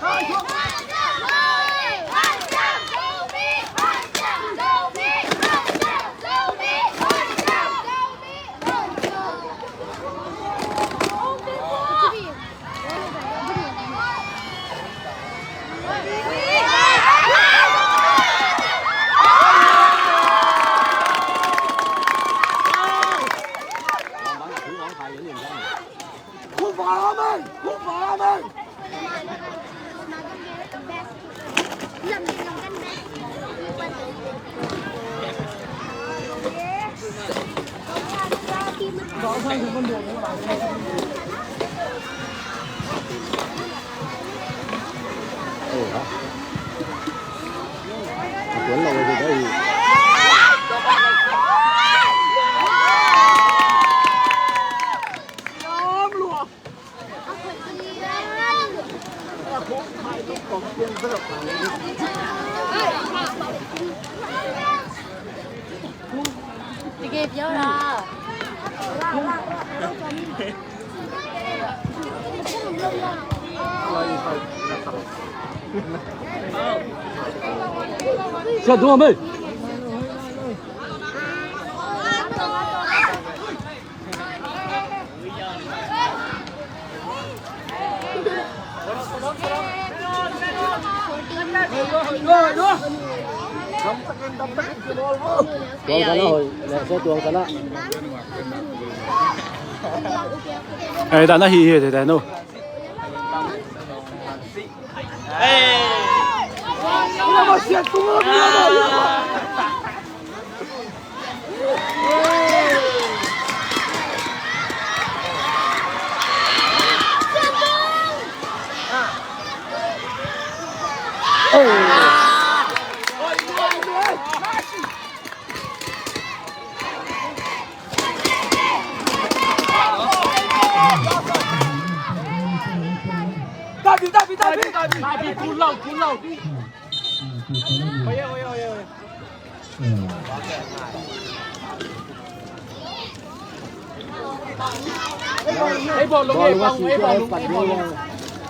Siadua mei. Tuang sana hoih, leh so tuang sana. Ai, ta na hi hi te ta no. David, David, David, David, David, kun lau, kun lau. Ei bawlung, ei bawlung, ei bawlung, ei bawlung.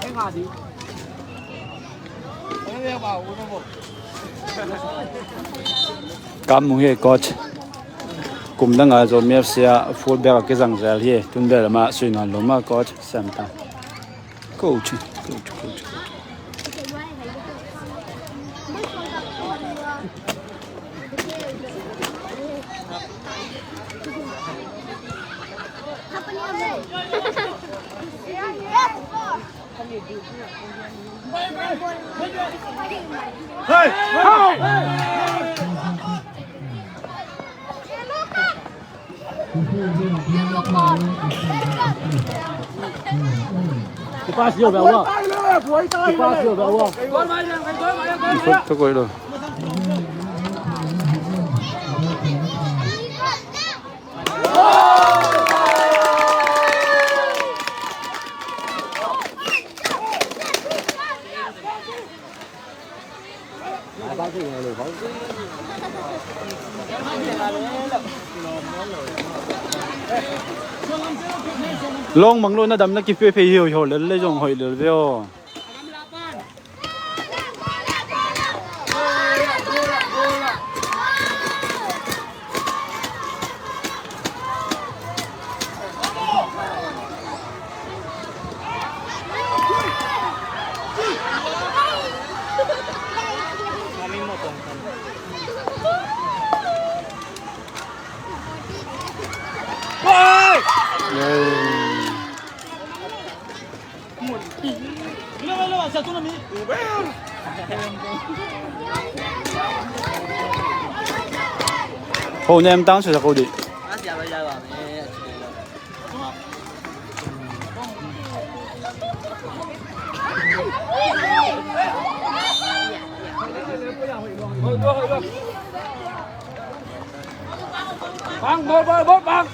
Ei nga di. Kam Mung hi coach. Kum dang a Zomi F C a fullback a kizang zel hi. Tun bel mah sui nawn lo mah coach sem ta. Coach, coach, coach. Kipas yo ba wa. Kipas yo ba wa. Thok thok oi lo. Lawng mang lo na dam na kipia phei hi, hoih lel le zong hoih lel ve aw. Ho nem tang sa ko di. Bang, bol, bol, bol, bang.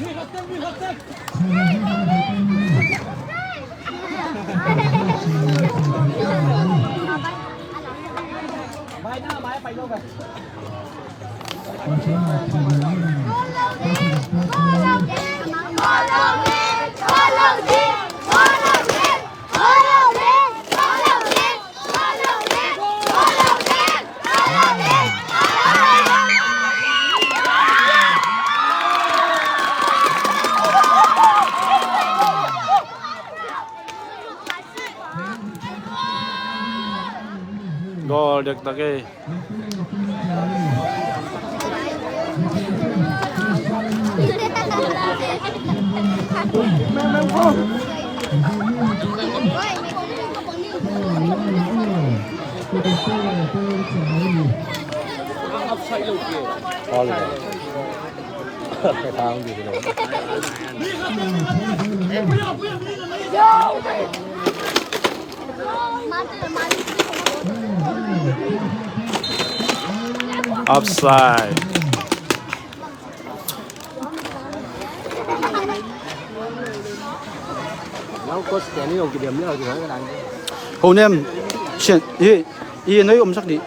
Goal dektak ei. Offside. Ho nem, sian, hi, hi, noi om sak di.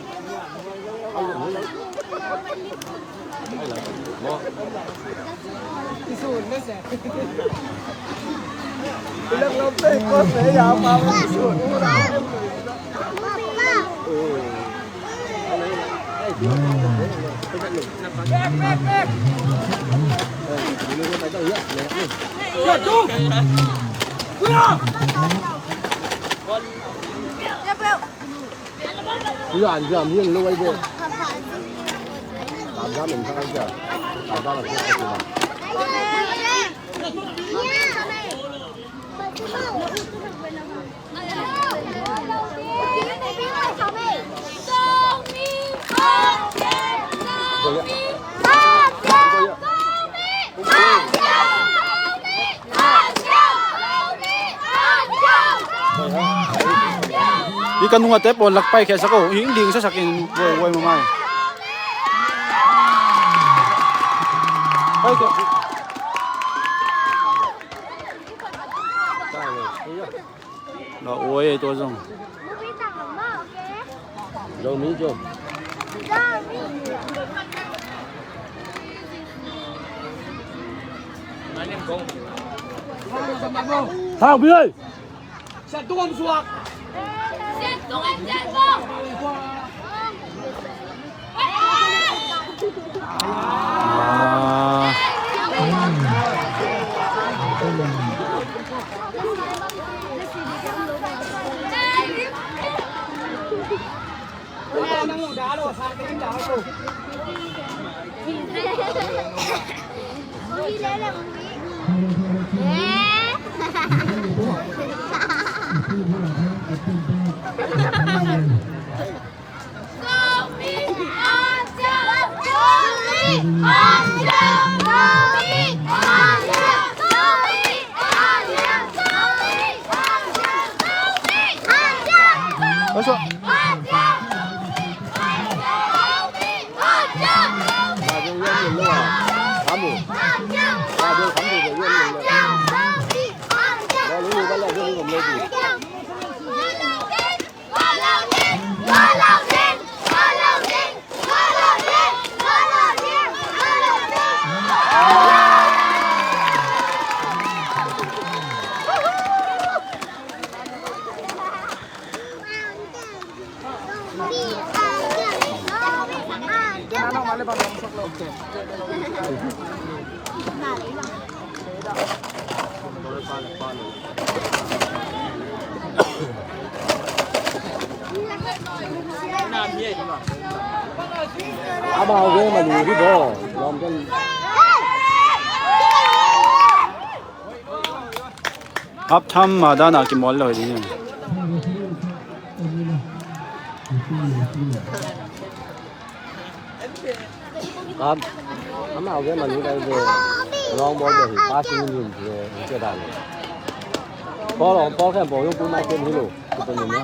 Hi ka nungate pawl lak pai khia sak o, hi ding sa sak in, voi, voi, mamai. Pai khia. Lo oi, tua zong. Zomi zong. Thang pi oi. Amau game a lu hi bo. Lawm ken. Half time a dan a kimawl lo hi ding. Kap, amau game a lu dai ve. Long ball ve hi, passing in hi ve, in ke dan. Ball on, ball khem ball yung pu mai kem hi lo. Kita ni ni.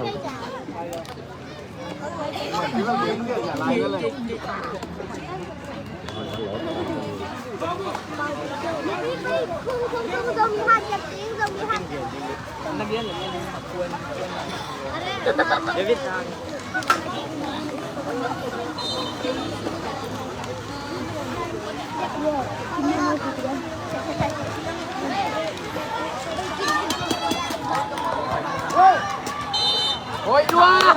Oi, dua.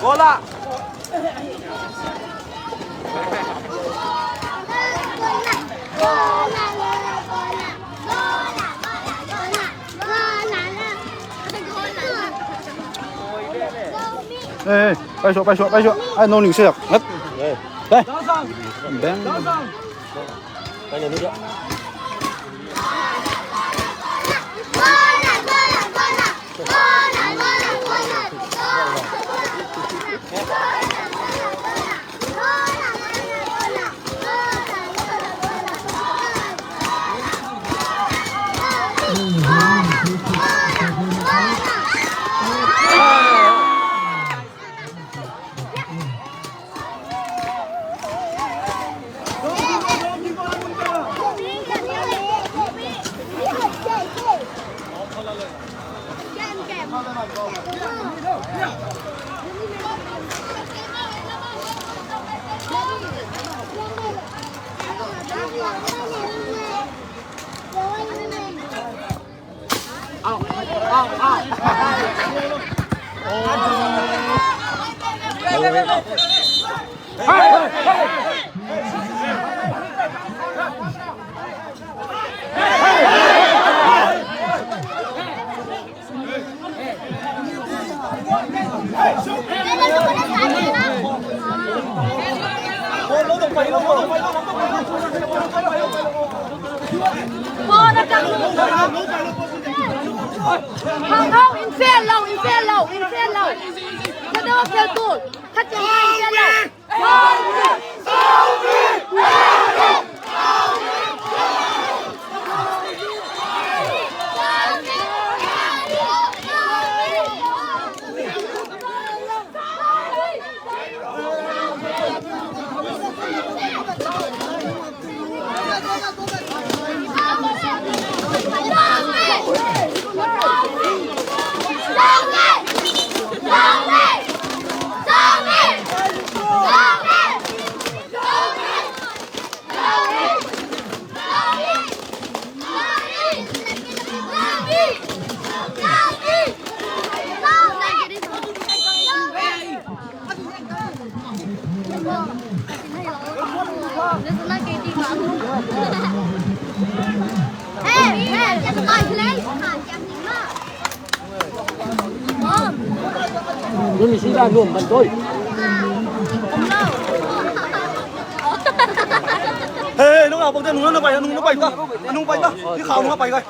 Bola. Eh, eh, ไปชัวร์ ไปชัวร์ ไปชัวร์ ไอ้โนหนึ่งเสือก ครับ เฮ้ย ไป แบงค์ Hau, in fel lo, in fel lo, in fel lo. Ka do fel tul. Ka do fel lo. Nun mi sida nuam ban doi. Hey, nung a bok de, nung na pai, nung na pai ta. Nung pai ta. Ni khau nung pai kai.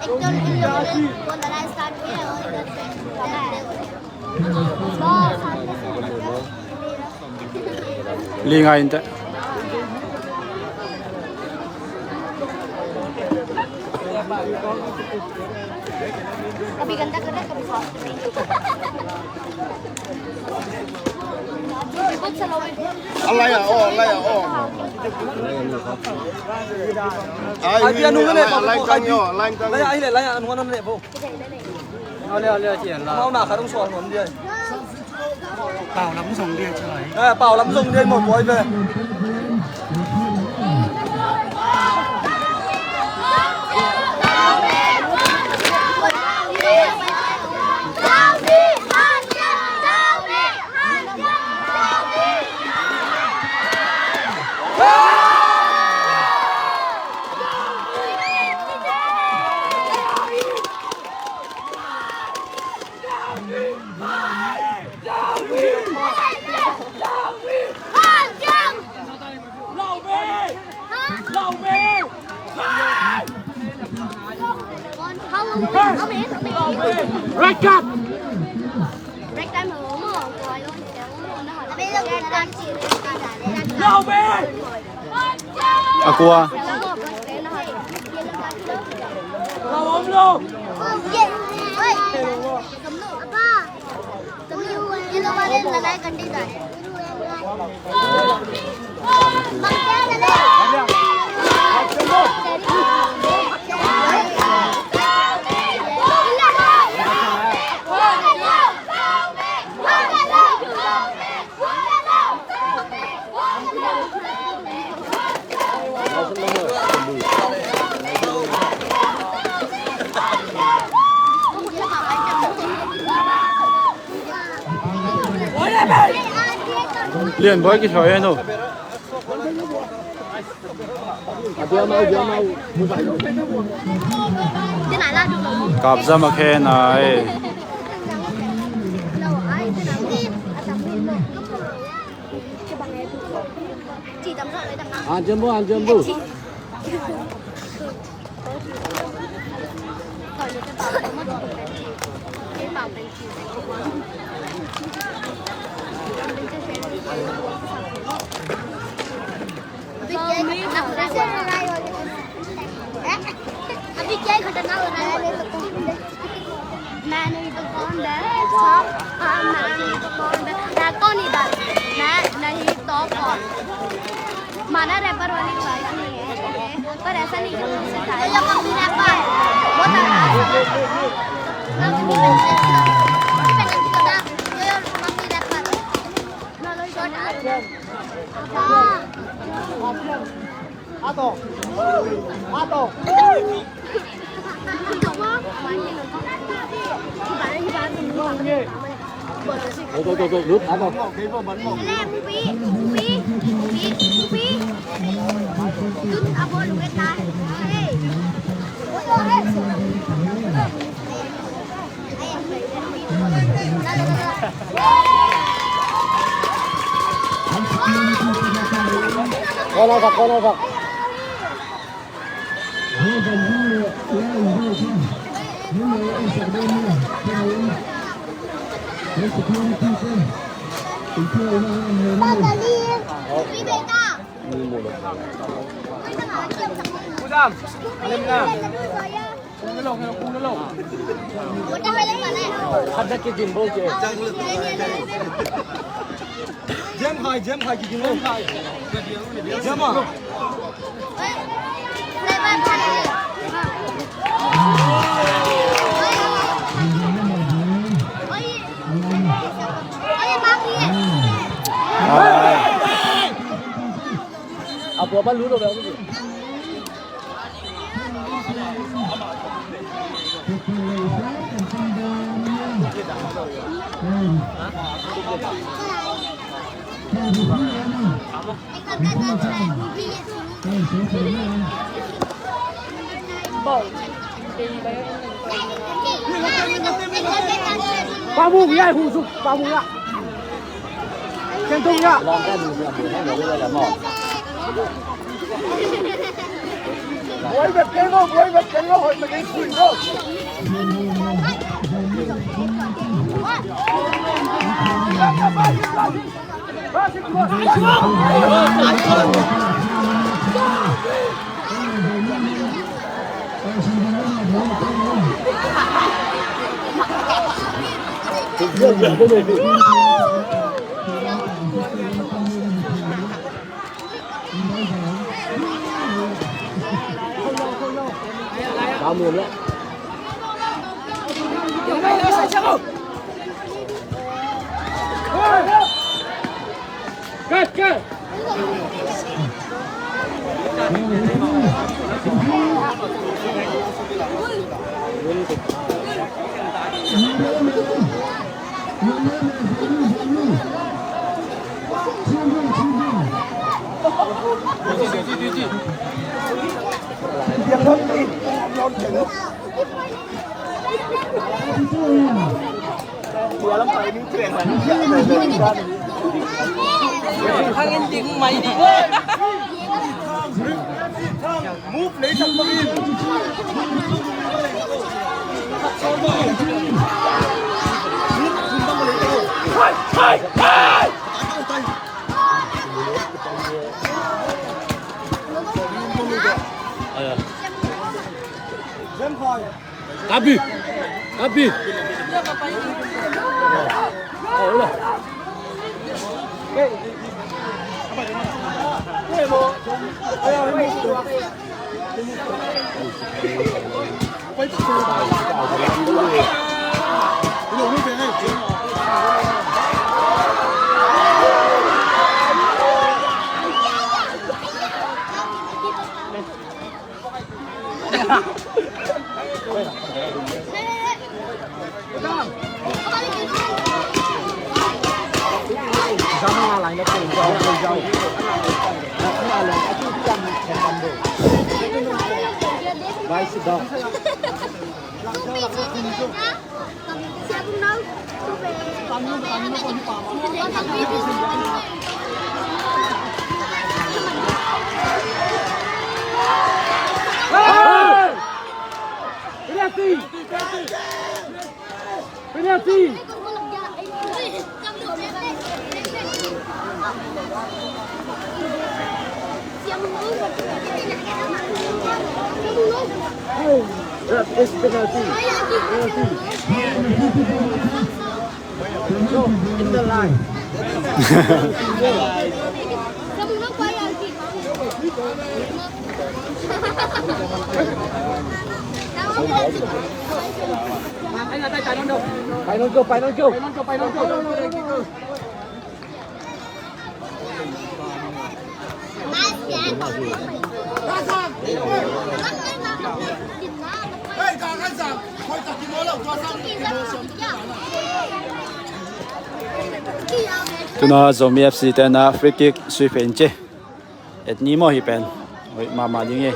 Actor in लोगों ने वो लड़ाई स्टार्ट किया है और इधर से लड़ते हो। बहुत सामने से लड़ते हो। Li ngai in teh. कभी गंदा कर रहा है, कभी साफ कर रहा है। Alai ah, oh, alai ah, oh. Ai, ai, pi, a nung ai, ne, ai, pa, ai, pa, kang ai, yo, pi, ai, kang ai, ai, le, lai, a nung ai ne, po. Au le, au le, ci la. Mau na kha dong sual nuam dia. Pau lam zong dia ci lai. Eh, pau lam zong dia mo koi ve. Red card. A kua. Lian Boy kithoi en uh. Kap zam a khen ai. An jam bu, an jam bu. अभी क्या ही खतरनाक हो रहा है। मैं नहीं तो कौन बे? हाँ, हाँ, मैं नहीं तो कौन बे? मैं कौन इधर? मैं नहीं तो कौन? माना रैपर वाली बात नहीं है, पर ऐसा नहीं करना सिखाया। ये मम्मी रैपर। बहुत अच्छा। Mummy wrapper. ना लो, shot. Corner sak, corner sak. Khat na kidim bo ke. Jem hai, jem hai kidim bo. Jem ah. A bua ba lu lo. Ba mu ya hu su ba mu ya. Ken tung ya. Long kai mu su ya mu ya mo. Hangin ding mai ding. Move lei sak bangin. Hai, hai, hai. Kapi. Kapi. Guys, sit down. Penalti! Penalti! That is penalty. Penalty. No, in the line. Pai nong go, pai nong go. Tuna Zomi F C te na free kick sui fe in che. Et ni maw hi pen. Oi, mama ding e.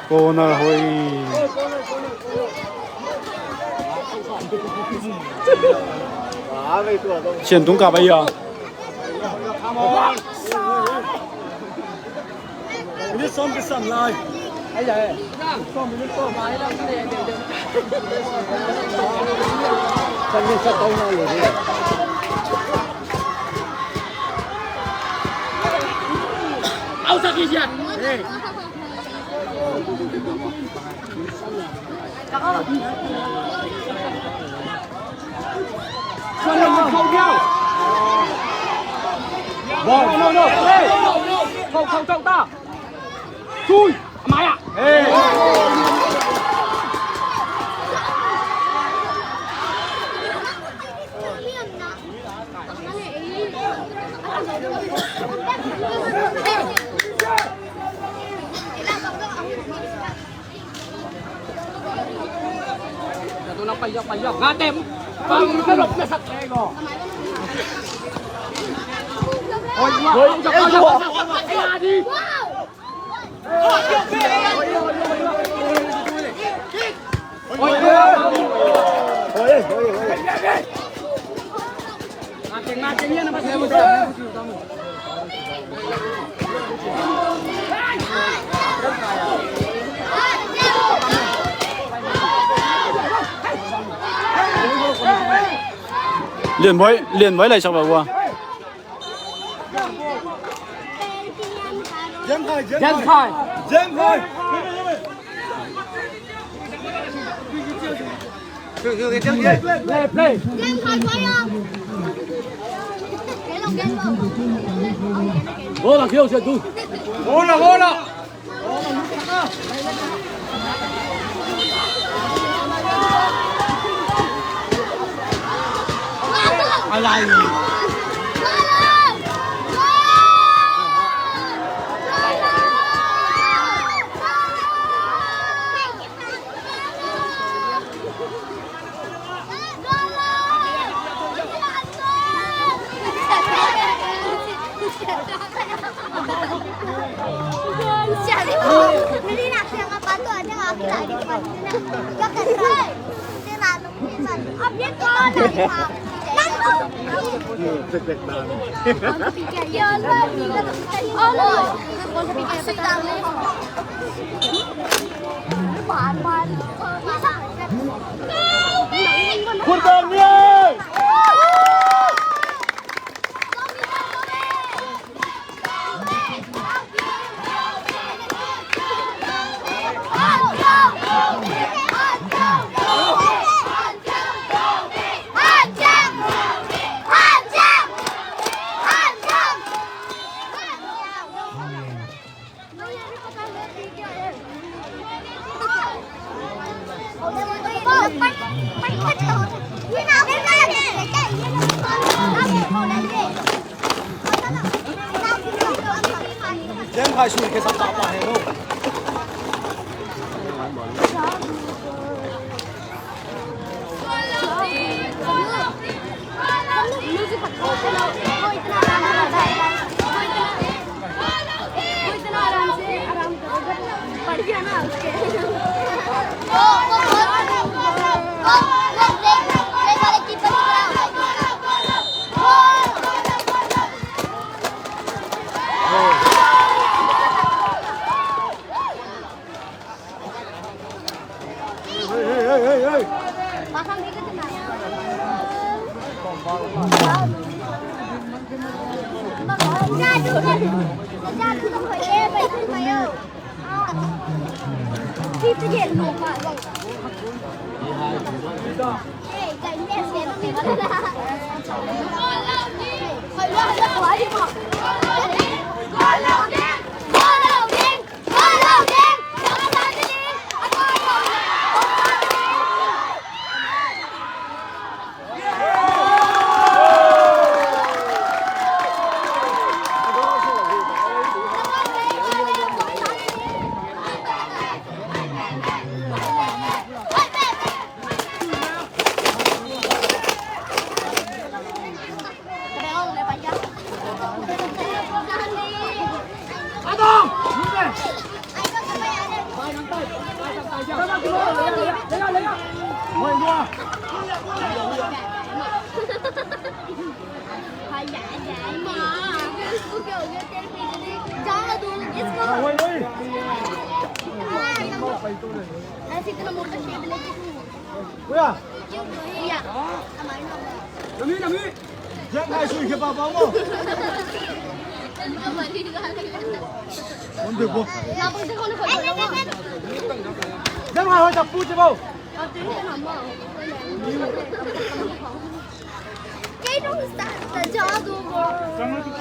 Corner hoi. Sian tung kap a ia. Minute sawm kisam lai. Au sa ki sian. Tua nang pai zaw, pai zaw. Nga tem. Pang na lop na sak. Oi, oi, oi, oi, oi. Lian Boi, Lian Boi lai sak ba ua. Jem Khai, Jem Khai. Jem Khai. Play, play. Bola, Kiu, siat tu. Bola, bola.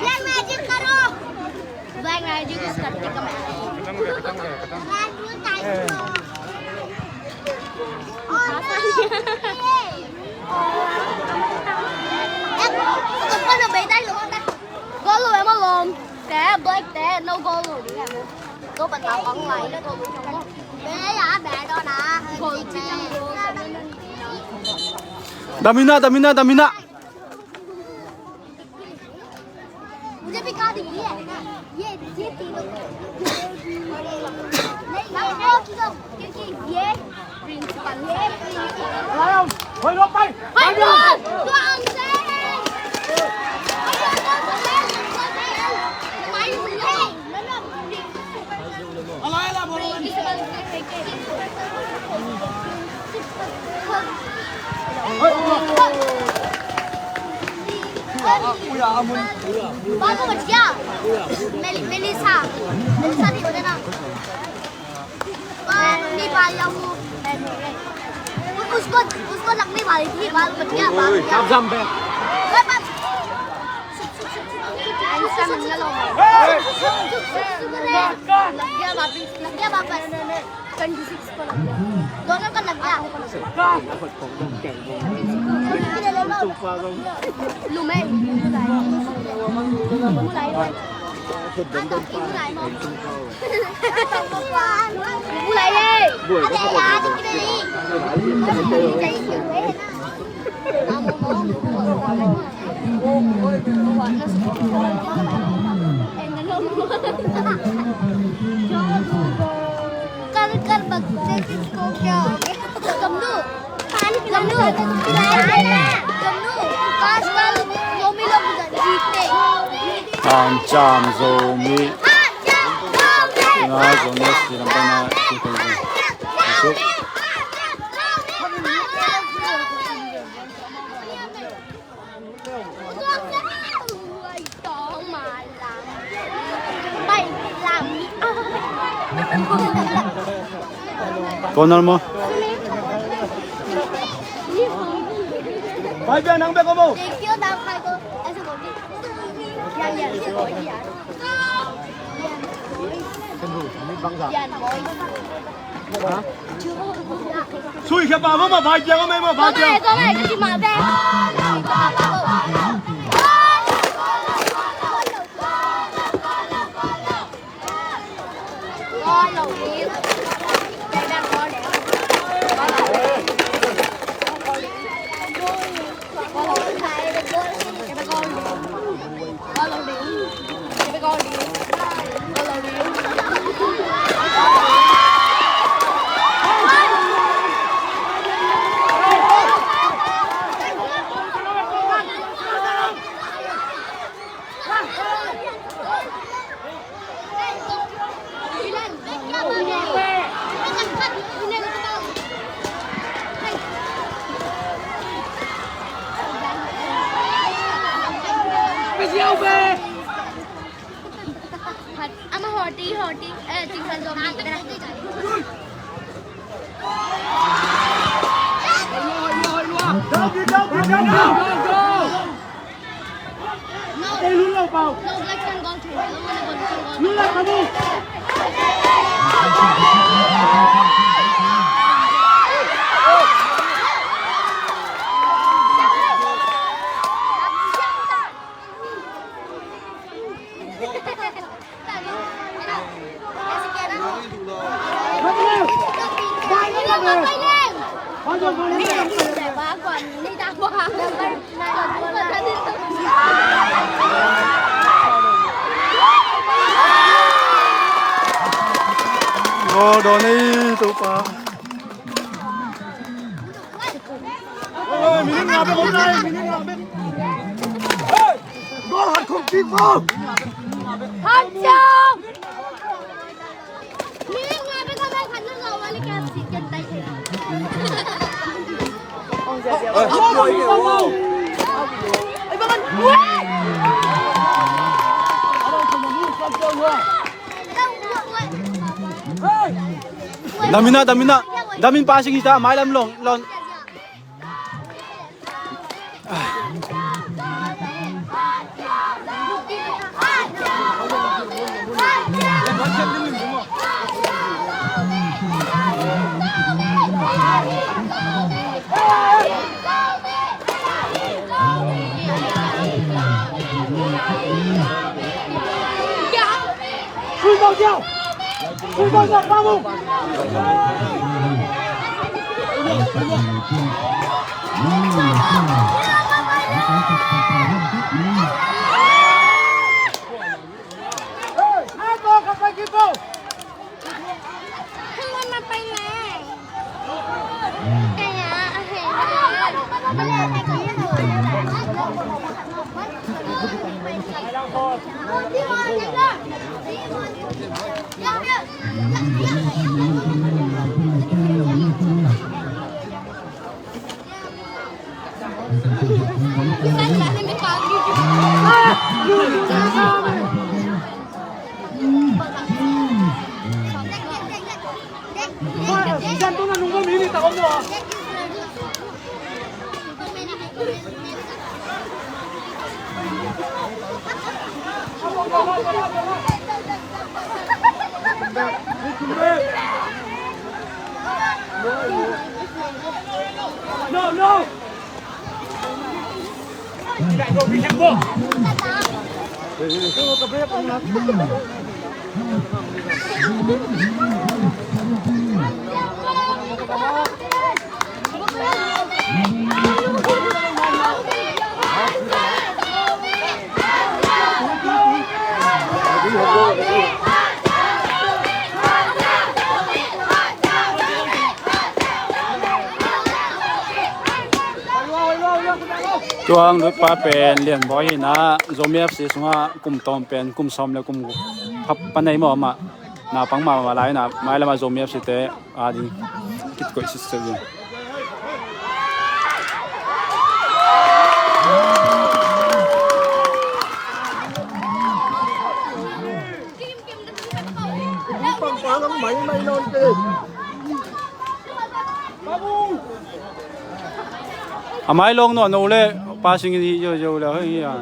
Black magic करो। Black magic is करते कम। Goal lo em, alom. Te, Black te, no goal lo. Ko pa ta bang lai, no goal lo. Be ya, be do na. Damina, damina, damina. मुझे भी कहा दीजिए। ये, ये तीनों को। नहीं, ये दो, क्योंकि ये प्रिंसिपल है। Hoy, hoy, hoy, hoy. बाल को बच गया। मेल-, मेलिसा, मेलिसा थी वो, देखना। बाल नहीं पाया वो। उसको, उसको लग नहीं पा रही थी, बाल बच गया, बाल बच गया। लग गया वापस, लग गया वापस। ट्वेंटी सिक्स को लग गया। दोनों का लग गया। लुमई। कर कर बकते किसको क्या हो गया? गमलू, पानी पिला लो। गमलू, गमलू, आजकल Zomi लोग जीतते हैं। Hanciam Zomi. Hanciam Zomi. Tuna Zomi Stadium pana. Corner maw. भाई बे, नंग बे को मो. देखियो ना भाई को, ऐसे बोल दे. या, या, ऐसे बोल दे यार. Sui khia pa mama, vai dia mama, vai dia. Ama hoti, hoti, eh, tinggal zombie. Goal dawn ei, Topa. Oi, minute nga bek om lai, minute nga bek. Goal hat khong kik maw. Hat ciang. Minute nga bek om lai, khat na lo wali ka si ken tai. Oi, oi, oi, oi. Oi, bang kan. Weh! Damin ah, damin ah. Damin passing hi ta, mailam long, long. No, no. Tua hang lutpa pen Lianbawi hi na, Zomi F C sungah kum tawm pen kum sawm le kum pha, pha nei maw amah. Naupang mahmah lai na, mailamah Zomi F C te a ding kitkoih sitset ding. A mai lawng nawn no le, passing in hi zo zo le, hei, hei, a.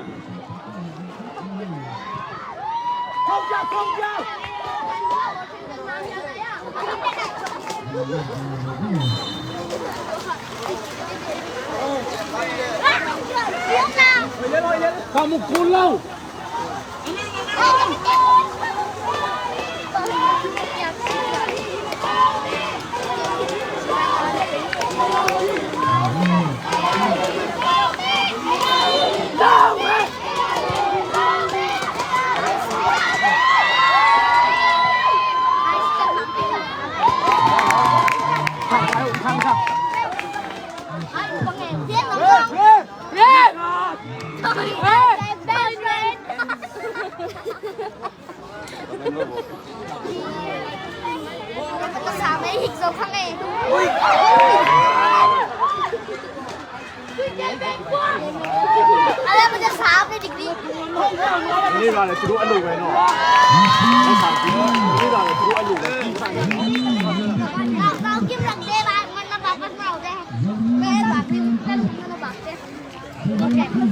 Ka mu kul lo.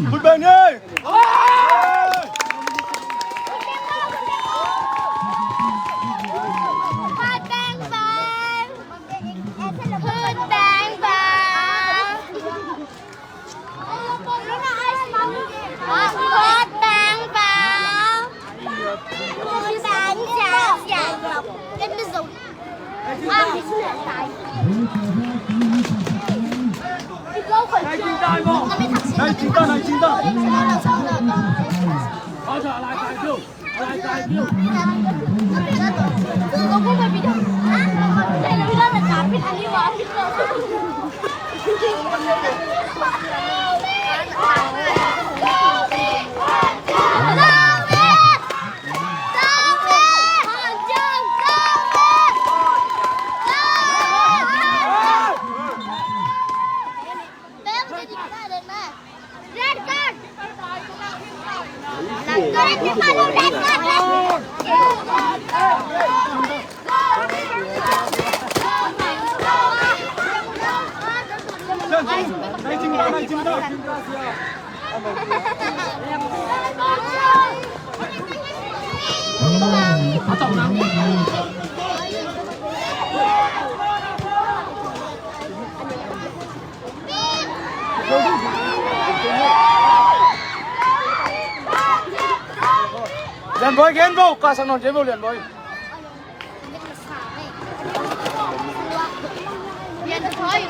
Put back in! Put back in! Put back in! Lianbawi gen bo, ka sang non gen bo Lianbawi. Lianbawi,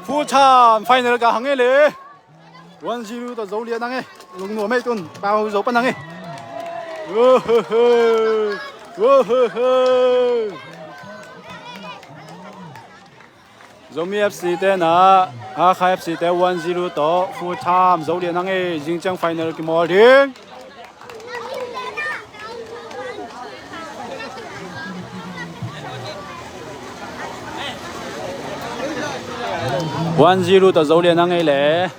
Full time final ka hang e le. One zero tawh Zo lian ang e. Lungnuam e tun. Pau Zo pan ang e. Wohoho. Wohoho. Zomi F C te na, Hakha F C te one zero tawh full time Zo lian ang e. Zingciang final kimawl ding. One zero tawh Zo lian ang e le.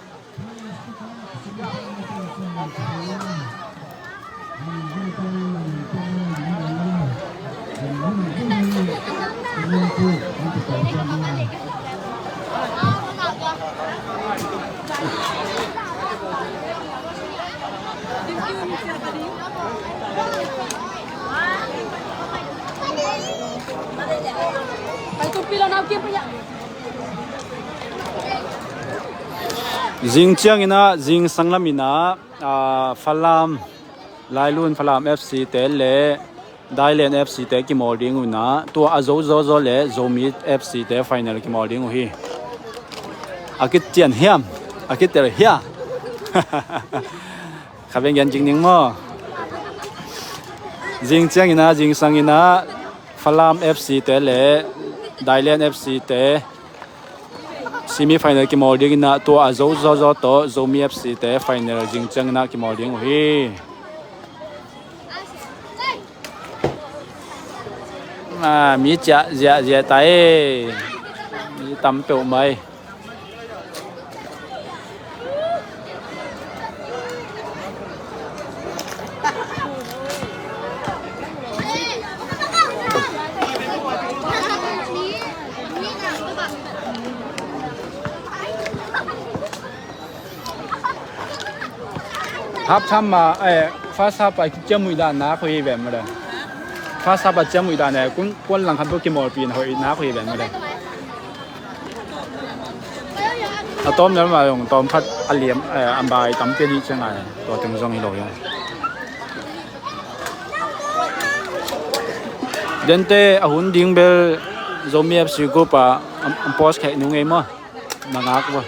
Zingciang in ah, zingsang lam in ah, ah, Falam, Lailun Falam F C te le Dailen F C te kimawl ding uh in ah, tua a zo zawzaw le Zomi F C te final kimawl ding uh hi. A kician hiam, a kitel hia. Kha beng gen jing ning maw. Zingciang in ah, zingsang in ah, Falam F C te le Dailen F C te semi final kimawl ding in ah, tua a zo zawzaw tawh Zomi F C te final zingciang in ah kimawl ding uh hi. Ah, mi ciah ziahziah ta e. Mi tam peuhmah e. Half time ah, eh, first half ah ciamnuih dan nak hoih hi ven maw le. First half ah ciamnuih dan e, kun puan lang khat bawk kimawlpi in hoih nak hoih hi ven maw le. A tawm nel mah zong tawm khat a liam, eh, a bai tampi a nih ciang a, tua teng zong hi lo hi. Dente a hun ding bel Zomi F C group ah, am, am post khek nung ei maw. Na ngak maw.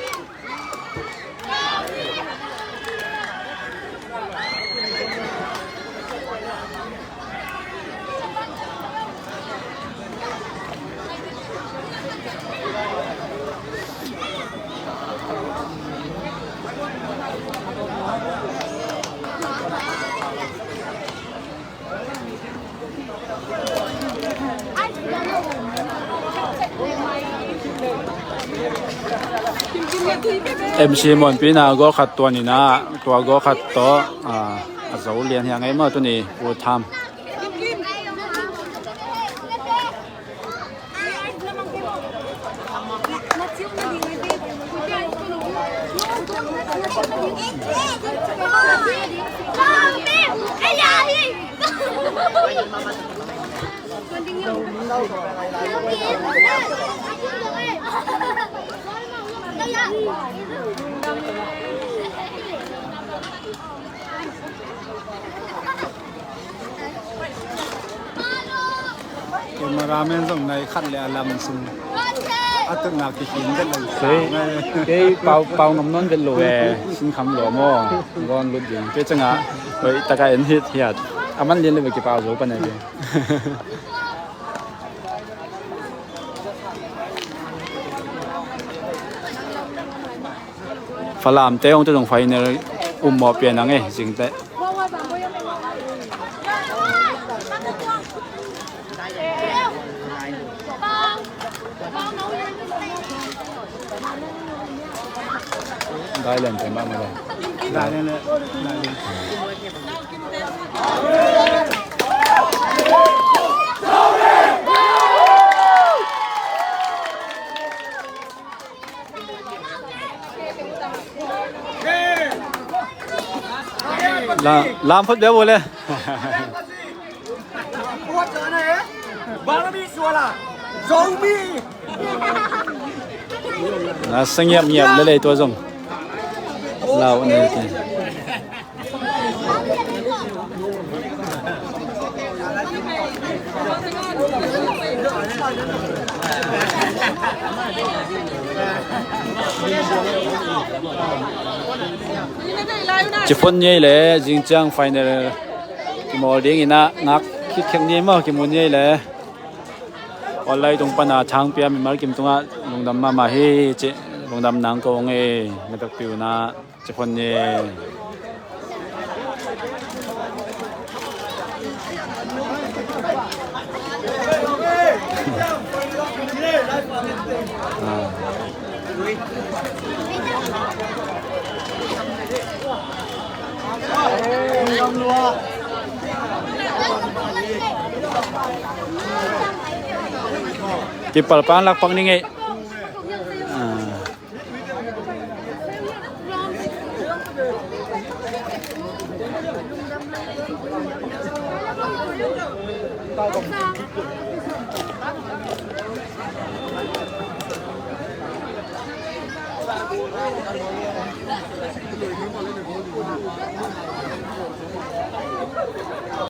M C Muanpi na goal khat tuan in ah, tua goal khat tawh, ah, a zo lian hi a ngei maw tuni, full time. Cameraman zong nai khat le a lam sung a tutna kikhin vet lo. Kei, kei pau, pau ngam nawn vet lo e, sin kham lo maw. Gawn lut ding. Kei ciangah hoih takah en hit hiat. A man lian le bek kipau zo pan e. Falamte hong te zong final um mawh pian ang e, zingte. Dailen te mah mah le. Dailen le. Dailen. Lam phot bia bo le. Na sa ngiap ngiap le lei tua zong. Lau ne te. Ci phone nyei le zing ciang final kimawl ding ina ngak khit khek ni maw kimu nyei le. Online tung pana thang pia mimal kim tunga lungdam mahmah hi ci lungdam nang ko ngei na pek piu na. Ci phone ni. Kipalpang lakpak ni ngei.